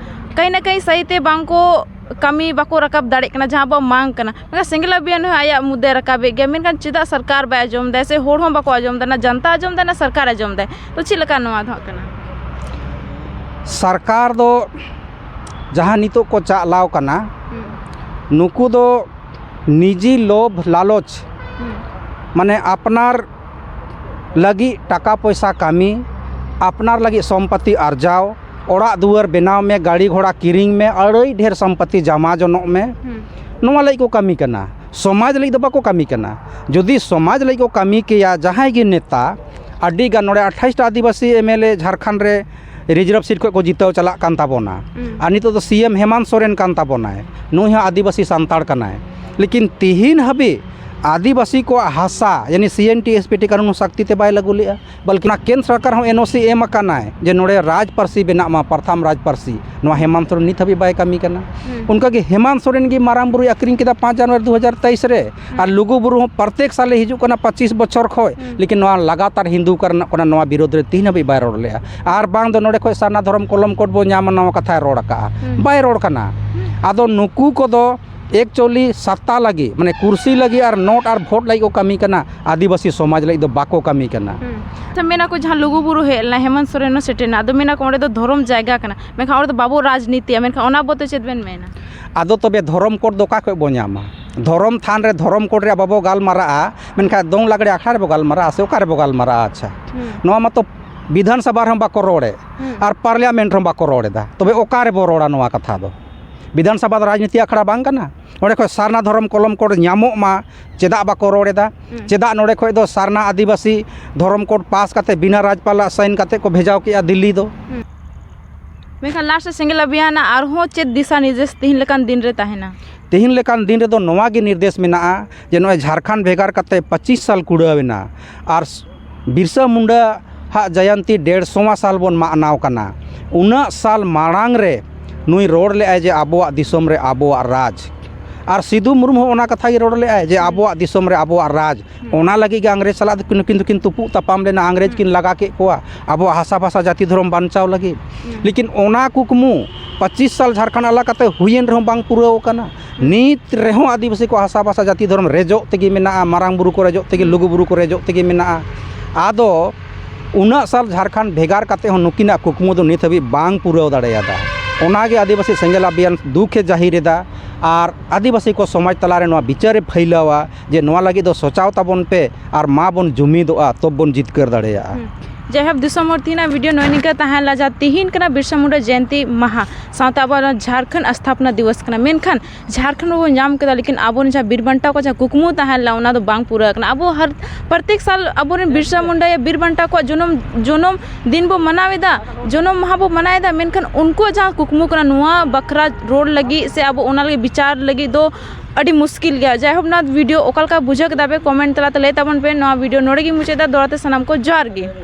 ᱠᱟᱹᱦᱤ ᱱᱟ ᱠᱟᱹᱦᱤ ᱥᱟᱹᱦᱤ ᱛᱮ ᱵᱟᱝ ᱠᱚ ᱠᱟᱹᱢᱤ ᱵᱟᱠᱚ ᱨᱟᱠᱟᱵ ᱫᱟᱲᱮᱭᱟᱜ ᱠᱟᱱᱟ, ᱡᱟᱦᱟᱸ ᱟᱵᱚᱣᱟᱜ ᱢᱟᱝ ᱠᱟᱱᱟ᱾ ᱢᱮᱱᱠᱷᱟᱱ ᱥᱮᱸᱜᱮᱞ ᱟᱵᱷᱤᱭᱟᱱ ᱦᱚᱸ ᱟᱭᱟᱜ ᱢᱩᱫᱫᱟᱭ ᱨᱟᱠᱟᱵᱮᱫ ᱜᱮᱭᱟ, ᱢᱮᱱᱠᱷᱟᱱ ᱪᱮᱫᱟᱜ ᱥᱚᱨᱠᱟᱨ ᱵᱟᱭ ᱟᱸᱡᱚᱢ ᱫᱟᱭ ᱥᱮ ᱦᱚᱲ ᱦᱚᱸ ᱵᱟᱠᱚ ᱟᱸᱡᱚᱢ ᱫᱟ, ᱱᱟ ᱡᱟᱱᱛᱟ ᱟᱸᱡᱚᱢ ᱫᱟᱭ, ᱱᱟ ᱥᱚᱨᱠᱟᱨ ᱟᱸᱡᱚᱢ ᱫᱟᱭ? ᱛᱚ ᱪᱮᱫ ᱞᱮᱠᱟ ᱱᱚᱣᱟ ᱫᱚ ᱦᱟᱸᱜ ᱠᱟᱱᱟ? ᱥᱚᱨᱠᱟᱨ ᱫᱚ ᱡᱟᱦᱟᱸ ᱱᱤᱛᱚᱜ ᱠᱚ ᱪᱟᱞᱟᱣ ᱠᱟᱱᱟ, ᱦᱩᱸ᱾ ᱱᱩᱠᱩ ᱫᱚ ᱱᱤᱡᱤ ᱞᱳᱵᱷ ᱞᱟᱞᱚᱪ, ᱦᱩᱸ᱾ ᱢᱟᱱᱮ ᱟᱯᱱᱟᱨ ᱞᱟᱹᱜᱤᱫ ᱴᱟᱠᱟ ᱯᱚᱭᱥᱟ ᱠᱟᱹᱢᱤ, ᱟᱯᱱᱟᱨ ᱞᱟᱹᱜᱤᱫ ᱥᱚᱢᱯᱚᱛᱤ ᱟᱨᱡᱟᱣ, ᱚᱲᱟᱜ ᱫᱩᱣᱟᱹᱨ ᱵᱮᱱᱟᱣ ᱢᱮ, ᱜᱟᱹᱲᱤ ᱜᱷᱚᱲᱟ ᱠᱤᱨᱤᱧ ᱢᱮ, ᱟᱹᱰᱤ ᱰᱷᱮᱨ ᱥᱚᱢᱯᱚᱛᱤ ᱡᱟᱢᱟ ᱡᱚᱱᱚᱜ ᱢᱮ, ᱦᱩᱸ᱾ ᱱᱚᱣᱟ ᱞᱟᱹᱜᱤᱫ ᱠᱚ ᱠᱟᱹᱢᱤ ᱠᱟᱱᱟ᱾ ᱥᱚᱢᱟᱡᱽ ᱞᱟᱹᱜᱤᱫ ᱫᱚ ᱵᱟᱠᱚ ᱠᱟᱹᱢᱤ ᱠᱟᱱᱟ᱾ ᱡᱩᱫᱤ ᱥᱚᱢᱟᱡᱽ ᱞᱟᱹᱜᱤᱫ ᱠᱚ ᱠᱟᱹᱢᱤ ᱠᱮᱭᱟ ᱡᱟᱦᱟᱸᱭ ᱜᱮ ᱱᱮᱛᱟ, ᱟᱹᱰᱤ ᱜᱟᱱ ᱱᱚᱰᱮ ᱟᱴᱷᱟᱭᱤᱥ ᱴᱟ ᱟᱹᱫᱤᱵᱟᱹᱥᱤ ᱮᱢ ᱮᱞ ᱮ ᱡᱷᱟᱲᱠᱷᱚᱸᱰ ᱨᱮ reserve seat ᱠᱷᱚᱱ ᱠᱚ ᱡᱤᱛᱟᱹᱣ ᱪᱟᱞᱟᱜ ᱠᱟᱱ ᱛᱟᱵᱚᱱᱟ᱾ ᱦᱩᱸ᱾ ᱟᱨ ᱱᱤᱛᱚᱜ ᱫᱚ ᱥᱤ ᱮᱢ ᱦᱮᱢᱟᱱᱛ ᱥᱚᱨᱮᱱ ᱠᱟᱱ ᱛᱟᱵᱚᱱᱟᱭ, ᱱᱩᱭ ᱦᱚᱸ ᱟᱹᱫᱤᱵᱟᱹᱥᱤ ᱥᱟᱱᱛᱟᱲ ᱠᱟᱱᱟᱭ᱾ ᱞᱮᱠᱤᱱ ᱛᱤᱦᱤᱧ ᱦᱟᱹᱵᱤᱡ ᱟᱹᱫᱤᱵᱟᱹᱥᱤ ᱠᱚᱣᱟᱜ ᱦᱟᱥᱟ, ᱭᱟᱱᱤ ᱥᱤ N T S P T ᱠᱟᱹᱱᱩᱱ ᱥᱟᱠᱛᱤ ᱛᱮ ᱵᱟᱭ ᱞᱟᱹᱜᱩ ᱞᱮᱜᱼᱟ, ᱵᱚᱞᱠᱤ ᱚᱱᱟ ᱠᱮᱱᱫᱨᱚ ᱥᱚᱨᱠᱟᱨ ᱦᱚᱸ ᱮᱱ ᱳ ᱥᱤ ᱮᱢ ᱟᱠᱟᱱᱟᱭ ᱡᱮ ᱱᱚᱰᱮ ᱨᱟᱡᱽ ᱯᱟᱹᱨᱥᱤ ᱵᱮᱱᱟᱜ ᱢᱟ, ᱯᱨᱚᱛᱷᱚᱢ ᱨᱟᱡᱽ ᱯᱟᱹᱨᱥᱤ᱾ ᱱᱚᱣᱟ ᱦᱮᱢᱟᱱᱛ ᱥᱚᱨᱮᱱ ᱱᱤᱛ ᱦᱟᱹᱵᱤᱡ ᱵᱟᱭ ᱠᱟᱹᱢᱤ ᱠᱟᱱᱟ᱾ ᱦᱩᱸ᱾ ᱚᱱᱠᱟᱜᱮ ᱦᱮᱢᱟᱱᱛ ᱥᱚᱨᱮᱱ ᱜᱮ ᱢᱟᱨᱟᱝ ᱵᱩᱨᱩᱭ ᱟᱹᱠᱷᱨᱤᱧ ᱠᱮᱫᱟ ᱯᱟᱸᱪ ᱡᱟᱱᱩᱣᱟᱨᱤ ᱫᱩ ᱦᱟᱡᱟᱨ ᱛᱮᱭᱤᱥ ᱨᱮ, ᱟᱨ ᱦᱩᱸ᱾ ᱞᱩᱜᱩ ᱵᱩᱨᱩ ᱦᱚᱸ ᱯᱨᱚᱛᱮᱠ ᱥᱟᱞᱮ ᱦᱤᱡᱩᱜ ᱠᱟᱱᱟ ᱯᱚᱸᱪᱤᱥ ᱵᱚᱪᱷᱚᱨ ᱠᱷᱚᱱ, ᱦᱩᱸ᱾ ᱞᱮᱠᱤᱱ ᱱᱚᱣᱟ ᱞᱟᱜᱟᱛᱟᱨ ᱦᱤᱱᱫᱩ ᱠᱟᱨᱚᱱᱟᱜ ᱠᱟᱱᱟ, ᱱᱚᱣᱟ ᱵᱤᱨᱳᱫᱷ ᱨᱮ ᱛᱤᱦᱤᱧ ᱦᱟᱹᱵᱤᱡ ᱵᱟᱭ ᱨᱚᱲ ᱞᱮᱜᱼᱟ᱾ ᱟᱨ ᱵᱟᱝ ᱫᱚ ᱱᱚᱰᱮ ᱠᱷᱚᱱ ᱥᱟᱨᱱᱟ ᱫᱷᱚᱨᱚᱢ ᱠᱚᱞᱚᱢ ᱠᱳᱰ ᱵᱚ ᱧᱟᱢᱟ, ᱱᱚᱣᱟ ᱠᱟᱛᱷᱟᱭ ᱨᱚᱲ ᱟᱠᱟᱜᱼᱟ᱾ ᱦᱩᱸ᱾ ᱵᱟᱭ ᱨᱚᱲ ᱠᱟᱱᱟ᱾ ᱦᱩᱸ᱾ ᱟᱫᱚ ᱱᱩᱠᱩ ᱠᱚᱫᱚ actually ᱥᱟᱛᱟ ᱞᱟᱹᱜᱤᱫ, ᱢᱟᱱᱮ ᱠᱩᱨᱥᱤ ᱞᱟᱹᱜᱤᱫ ᱟᱨ ᱱᱳᱴ ᱟᱨ ᱵᱷᱳᱴ ᱞᱟᱹᱜᱤᱫ ᱠᱚ ᱠᱟᱹᱢᱤ ᱠᱟᱱᱟ, ᱟᱹᱫᱤᱵᱟᱹᱥᱤ ᱥᱚᱢᱟᱡᱽ ᱞᱟᱹᱜᱤᱫ ᱫᱚ ᱵᱟᱠᱚ ᱠᱟᱹᱢᱤ ᱠᱟᱱᱟ᱾ ᱦᱩᱸ᱾ ᱟᱪᱪᱷᱟ, ᱢᱮᱱᱟ ᱠᱚ ᱡᱟᱦᱟᱸ ᱞᱩᱜᱩ ᱵᱩᱨᱩ ᱦᱮᱡ ᱞᱮᱱᱟ, ᱦᱮᱢᱟᱱᱛ ᱥᱚᱨᱮᱱ ᱦᱚᱸ ᱥᱮᱴᱮᱨ ᱮᱱᱟ, ᱟᱫᱚ ᱢᱮᱱᱟ ᱠᱚ ᱚᱸᱰᱮ ᱫᱚ ᱫᱷᱚᱨᱚᱢ ᱡᱟᱭᱜᱟ ᱠᱟᱱᱟ, ᱢᱮᱱᱠᱷᱟᱱ ᱚᱸᱰᱮ ᱫᱚ ᱵᱟᱵᱚ ᱨᱟᱡᱽᱱᱤᱛᱤᱭᱟ, ᱢᱮᱱᱠᱷᱟᱱ ᱚᱱᱟ ᱵᱚᱛᱮ ᱪᱮᱫ ᱵᱮᱱ ᱢᱮᱱᱟ? ᱟᱫᱚ ᱛᱚᱵᱮ ᱫᱷᱚᱨᱚᱢ ᱠᱳᱰ ᱫᱚ ᱚᱠᱟ ᱠᱷᱚᱡ ᱵᱚ ᱧᱟᱢᱟ? ᱫᱷᱚᱨᱚᱢ ᱛᱷᱟᱱ ᱨᱮ ᱫᱷᱚᱨᱚᱢ ᱠᱳᱰ ᱨᱮᱭᱟᱜ ᱵᱟᱵᱚ ᱜᱟᱞᱢᱟᱨᱟᱜᱼᱟ, ᱢᱮᱱᱠᱷᱟᱱ ᱫᱚᱝ ᱞᱟᱜᱽᱲᱮ ᱟᱠᱷᱲᱟ ᱨᱮᱵᱚ ᱜᱟᱞᱢᱟᱨᱟᱜᱼᱟ ᱥᱮ ᱚᱠᱟ ᱨᱮᱵᱚ ᱜᱟᱞᱢᱟᱨᱟᱜᱼᱟ? ᱟᱪᱪᱷᱟ, ᱦᱩᱸ᱾ ᱱᱚᱣᱟ ᱢᱟᱛᱚ ᱵᱤᱫᱷᱟᱱ ᱥᱚᱵᱷᱟ ᱨᱮᱦᱚᱸ ᱵᱟᱠᱚ ᱨᱚᱲᱮᱫ, ᱦᱩᱸ᱾ ᱟᱨ ᱯᱟᱨᱞᱤᱭᱟᱢᱮᱱᱴ ᱨᱮᱦᱚᱸ ᱵᱟᱠᱚ ᱨᱚᱲ ᱮᱫᱟ᱾ ᱛᱚᱵᱮ ᱚᱠᱟ ᱨᱮᱵᱚ ᱨᱚᱲᱟ ᱱᱚᱣᱟ ᱠᱟᱛᱷᱟ ᱫᱚ? ᱵᱤᱫᱷᱟᱱ ᱥᱚᱵᱷᱟ ᱫᱚ ᱨᱟᱡᱽᱱᱤᱛᱤ ᱟᱠᱷᱲᱟ ᱵᱟᱝ ᱠᱟᱱᱟ? ᱚᱸᱰᱮ ᱠᱷᱚᱱ ᱥᱟᱨᱱᱟ ᱫᱷᱚᱨᱚᱢ ᱠᱚᱞᱚᱢ ᱠᱳᱰ ᱧᱟᱢᱚᱜ ᱢᱟ, ᱪᱮᱫᱟᱜ ᱵᱟᱠᱚ ᱨᱚᱲ ᱮᱫᱟ? ᱦᱩᱸ᱾ ᱪᱮᱫᱟᱜ ᱱᱚᱰᱮ ᱠᱷᱚᱱ ᱫᱚ ᱥᱟᱨᱱᱟ ᱟᱹᱫᱤᱵᱟᱹᱥᱤ ᱫᱷᱚᱨᱚᱢ ᱠᱳᱰ ᱯᱟᱥ ᱠᱟᱛᱮ ᱵᱤᱱᱟ ᱨᱟᱡᱽᱯᱟᱞᱟᱜ ᱥᱟᱭᱤᱱ ᱠᱟᱛᱮ ᱠᱚ ᱵᱷᱮᱡᱟᱣ ᱠᱮᱜᱼᱟ ᱫᱤᱞᱞᱤ ᱫᱚ? ᱦᱩᱸ᱾ ᱢᱮᱱᱠᱷᱟᱱ ᱞᱟᱥᱴ ᱨᱮ ᱥᱮᱸᱜᱮᱞ ᱟᱵᱷᱤᱭᱟᱱ ᱟᱨᱦᱚᱸ ᱪᱮᱫ ᱫᱤᱥᱟ ᱱᱤᱨᱫᱮᱥ ᱛᱤᱦᱤᱧ ᱞᱮᱠᱟᱱ ᱫᱤᱱ ᱨᱮ ᱛᱟᱦᱮᱱᱟ? ᱛᱤᱦᱤᱧ ᱞᱮᱠᱟᱱ ᱫᱤᱱ ᱨᱮᱫᱚ ᱱᱚᱣᱟ ᱜᱮ ᱱᱤᱨᱫᱮᱥ ᱢᱮᱱᱟᱜᱼᱟ ᱡᱮ ᱱᱚᱜᱼᱚᱭ ᱡᱷᱟᱲᱠᱷᱚᱸᱰ ᱵᱷᱮᱜᱟᱨ ᱠᱟᱛᱮ ᱯᱚᱸᱪᱤᱥ ᱥᱟᱞ ᱠᱩᱲᱟᱹᱣ ᱮᱱᱟ, ᱟᱨ ᱵᱤᱨᱥᱟ ᱢᱩᱱᱰᱟ ᱦᱟᱜ ᱡᱚᱭᱚᱱᱛᱤ ᱰᱮᱲᱥᱚᱣᱟ ᱥᱟᱞ ᱵᱚᱱ ᱢᱟᱱᱟᱣ ᱠᱟᱱᱟ᱾ ᱩᱱᱟᱹᱜ ᱥᱟᱞ ᱢᱟᱲᱟᱝ ᱨᱮ ᱱᱩᱭ ᱨᱚᱲ ᱞᱮᱜᱼᱟᱭ ᱡᱮ ᱟᱵᱚᱣᱟᱜ ᱫᱤᱥᱚᱢ ᱨᱮ ᱟᱵᱚᱣᱟᱜ ᱨᱟᱡᱽ, ᱟᱨ ᱥᱤᱫᱩ ᱢᱩᱨᱢᱩ ᱦᱚᱸ ᱚᱱᱟ ᱠᱟᱛᱷᱟ ᱜᱮ ᱨᱚᱲ ᱞᱮᱜᱼᱟᱭ ᱡᱮ ᱟᱵᱚᱣᱟᱜ ᱫᱤᱥᱚᱢ ᱨᱮ ᱟᱵᱚᱣᱟᱜ ᱨᱟᱡᱽ᱾ ᱦᱩᱸ᱾ ᱚᱱᱟ ᱞᱟᱹᱜᱤᱫ ᱜᱮ ᱤᱝᱨᱮᱡᱽ ᱥᱟᱞᱟᱜ ᱫᱚ ᱱᱩᱠᱤᱱ ᱫᱚᱠᱤᱱ ᱛᱩᱯᱩᱜ ᱛᱟᱯᱟᱢ ᱞᱮᱱᱟ, ᱤᱝᱨᱮᱡᱽ ᱦᱩᱸ᱾ ᱠᱤᱱ ᱞᱟᱜᱟ ᱠᱮᱫ ᱠᱚᱣᱟ ᱟᱵᱚᱣᱟᱜ ᱦᱟᱥᱟ ᱵᱷᱟᱥᱟ ᱡᱟᱹᱛᱤ ᱫᱷᱚᱨᱚᱢ ᱵᱟᱧᱪᱟᱣ ᱞᱟᱹᱜᱤᱫ᱾ ᱦᱩᱸ᱾ ᱞᱮᱠᱤᱱ ᱚᱱᱟ ᱠᱩᱠᱢᱩ ᱯᱚᱸᱪᱤᱥ ᱥᱟᱞ ᱡᱷᱟᱲᱠᱷᱚᱸᱰ ᱟᱞᱟᱜ ᱠᱟᱛᱮ ᱦᱩᱭᱮᱱ ᱨᱮᱦᱚᱸ ᱵᱟᱝ ᱯᱩᱨᱟᱹᱣ ᱠᱟᱱᱟ᱾ ᱦᱩᱸ᱾ ᱱᱤᱛ ᱨᱮᱦᱚᱸ ᱟᱹᱫᱤᱵᱟᱹᱥᱤ ᱠᱚ ᱦᱟᱥᱟ ᱵᱷᱟᱥᱟ ᱡᱟᱹᱛᱤ ᱫᱷᱚᱨᱚᱢ ᱨᱮᱡᱚᱜ ᱛᱮᱜᱮ ᱢᱮᱱᱟᱜᱼᱟ, ᱢᱟᱨᱟᱝ ᱵᱩᱨᱩ ᱠᱚ ᱨᱮᱡᱚᱜ ᱛᱮᱜᱮ, ᱦᱩᱸ᱾ ᱞᱩᱜᱩ ᱵᱩᱨᱩ ᱠᱚ ᱨᱮᱡᱚᱜ ᱛᱮᱜᱮ ᱢᱮᱱᱟᱜᱼᱟ᱾ ᱟᱫᱚ ᱩᱱᱟᱹᱜ ᱥᱟᱞ ᱡᱷᱟᱲᱠᱷᱚᱸᱰ ᱵᱷᱮᱜᱟᱨ ᱠᱟᱛᱮ ᱦᱚᱸ ᱱᱩᱠᱤᱱᱟᱜ ᱠᱩᱠᱢᱩ ᱫᱚ ᱱᱤᱛ ᱦᱟᱹᱵᱤᱡ ᱵᱟᱝ ᱯᱩᱨᱟᱹᱣ ᱫᱟᱲᱮᱭᱟᱫᱟ᱾ ᱚᱱᱟᱜᱮ ᱟᱹᱫᱤᱵᱟᱹᱥᱤ ᱥᱮᱸᱜᱮᱞ ᱟᱵᱷᱤᱭᱟᱱ ᱫᱩᱠᱷ ᱮ ᱡᱟᱹᱦᱤᱨ ᱮᱫᱟ, ᱟᱨ ᱟᱹᱫᱤᱵᱟᱹᱥᱤ ᱠᱚ ᱥᱚᱢᱟᱡᱽ ᱛᱟᱞᱟᱨᱮ ᱱᱚᱣᱟ ᱵᱤᱪᱟᱹᱨ ᱮ ᱯᱷᱟᱹᱭᱞᱟᱹᱣᱟ ᱡᱮ ᱱᱚᱣᱟ ᱞᱟᱹᱜᱤᱫ ᱫᱚ ᱥᱚᱪᱟᱣ ᱛᱟᱵᱚᱱ ᱯᱮ ᱟᱨ ᱢᱟ ᱵᱚᱱ ᱡᱩᱢᱤᱫᱚᱜᱼᱟ, ᱛᱚᱵ ᱵᱚᱱ ᱡᱤᱛᱠᱟᱹᱨ ᱫᱟᱲᱮᱭᱟᱜᱼᱟ᱾ ᱦᱩᱸ᱾ ᱡᱟᱭᱦᱳᱠ, ᱫᱤᱥᱚᱢ ᱦᱚᱲ, ᱛᱤᱦᱤᱧᱟᱜ ᱵᱷᱤᱰᱤᱭᱳ ᱱᱚᱜᱼᱚᱭ ᱱᱤᱝᱠᱟᱹ ᱛᱟᱦᱮᱸ ᱞᱮᱱᱟ, ᱡᱟᱦᱟᱸ ᱛᱤᱦᱤᱧ ᱠᱟᱱᱟ ᱵᱤᱨᱥᱟ ᱢᱩᱱᱰᱟ ᱡᱚᱭᱚᱱᱛᱤ ᱢᱟᱦᱟ, ᱥᱟᱶᱛᱮ ᱟᱵᱚᱣᱟᱜ ᱱᱚᱣᱟ ᱡᱷᱟᱲᱠᱷᱚᱸᱰ ᱥᱛᱷᱟᱯᱚᱱᱟ ᱫᱤᱵᱚᱥ ᱠᱟᱱᱟ, ᱢᱮᱱᱠᱷᱟᱱ ᱡᱷᱟᱲᱠᱷᱚᱸᱰ ᱵᱚᱱ ᱧᱟᱢ ᱠᱮᱫᱟ, ᱞᱮᱠᱤᱱ ᱟᱵᱚᱨᱮᱱ ᱡᱟᱦᱟᱸ ᱵᱤᱨ ᱵᱟᱱᱴᱟ ᱠᱚᱣᱟᱜ ᱡᱟᱦᱟᱸ ᱠᱩᱠᱢᱩ ᱛᱟᱦᱮᱸ ᱞᱮᱱᱟ, ᱚᱱᱟ ᱫᱚ ᱵᱟᱝ ᱯᱩᱨᱟᱹ ᱟᱠᱟᱱᱟ᱾ ᱟᱵᱚ ᱦᱟᱨ ᱯᱨᱚᱛᱮᱠ ᱥᱟᱞ ᱟᱵᱚᱨᱮᱱ ᱵᱤᱨᱥᱟ ᱢᱩᱱᱰᱟ ᱭᱟ ᱵᱤᱨ ᱵᱟᱱᱴᱟ ᱠᱚᱣᱟᱜ ᱡᱚᱱᱚᱢ, ᱡᱚᱱᱚᱢ ᱫᱤᱱ ᱵᱚ ᱢᱟᱱᱟᱣ ᱮᱫᱟ, ᱡᱚᱱᱚᱢ ᱢᱟᱦᱟ ᱵᱚ ᱢᱟᱱᱟᱣ ᱮᱫᱟ, ᱢᱮᱱᱠᱷᱟᱱ ᱩᱱᱠᱩᱣᱟᱜ ᱡᱟᱦᱟᱸ ᱠᱩᱠᱢᱩ ᱠᱟᱱᱟ, ᱱᱚᱣᱟ ᱵᱟᱠᱷᱨᱟ ᱨᱚᱲ ᱞᱟᱹᱜᱤᱫ ᱥᱮ ᱟᱵᱚ ᱚᱱᱟ ᱞᱟᱹᱜᱤᱫ ᱵᱤᱪᱟᱨ ᱞᱟᱹᱜᱤᱫ ᱫᱚ ᱟᱹᱰᱤ ᱢᱩᱥᱠᱤᱞ ᱜᱮᱭᱟ᱾ ᱡᱟᱭᱦᱳᱠ, ᱱᱚᱣᱟ ᱵᱷᱤᱰᱤᱭᱳ ᱚᱠᱟ ᱞᱮᱠᱟ ᱵᱩᱡᱷᱟᱹᱣ ᱠᱮᱫᱟ ᱯᱮ, ᱠᱚᱢᱮᱱᱴ ᱛᱟᱞᱟᱛᱮ ᱞᱟᱹᱭ ᱛᱟᱵᱚᱱ ᱯᱮ᱾ ᱱᱚᱣᱟ ᱵᱷᱤᱰᱤᱭᱳ ᱱᱚᱰᱮ ᱜᱮ ᱢᱩᱪᱟᱹᱫ ᱮᱫᱟ᱾ ᱫᱚᱦᱲᱟ ᱛᱮ ᱥᱟᱱᱟᱢ ᱠᱚ ᱡᱚᱦᱟᱨ ᱜᱮ᱾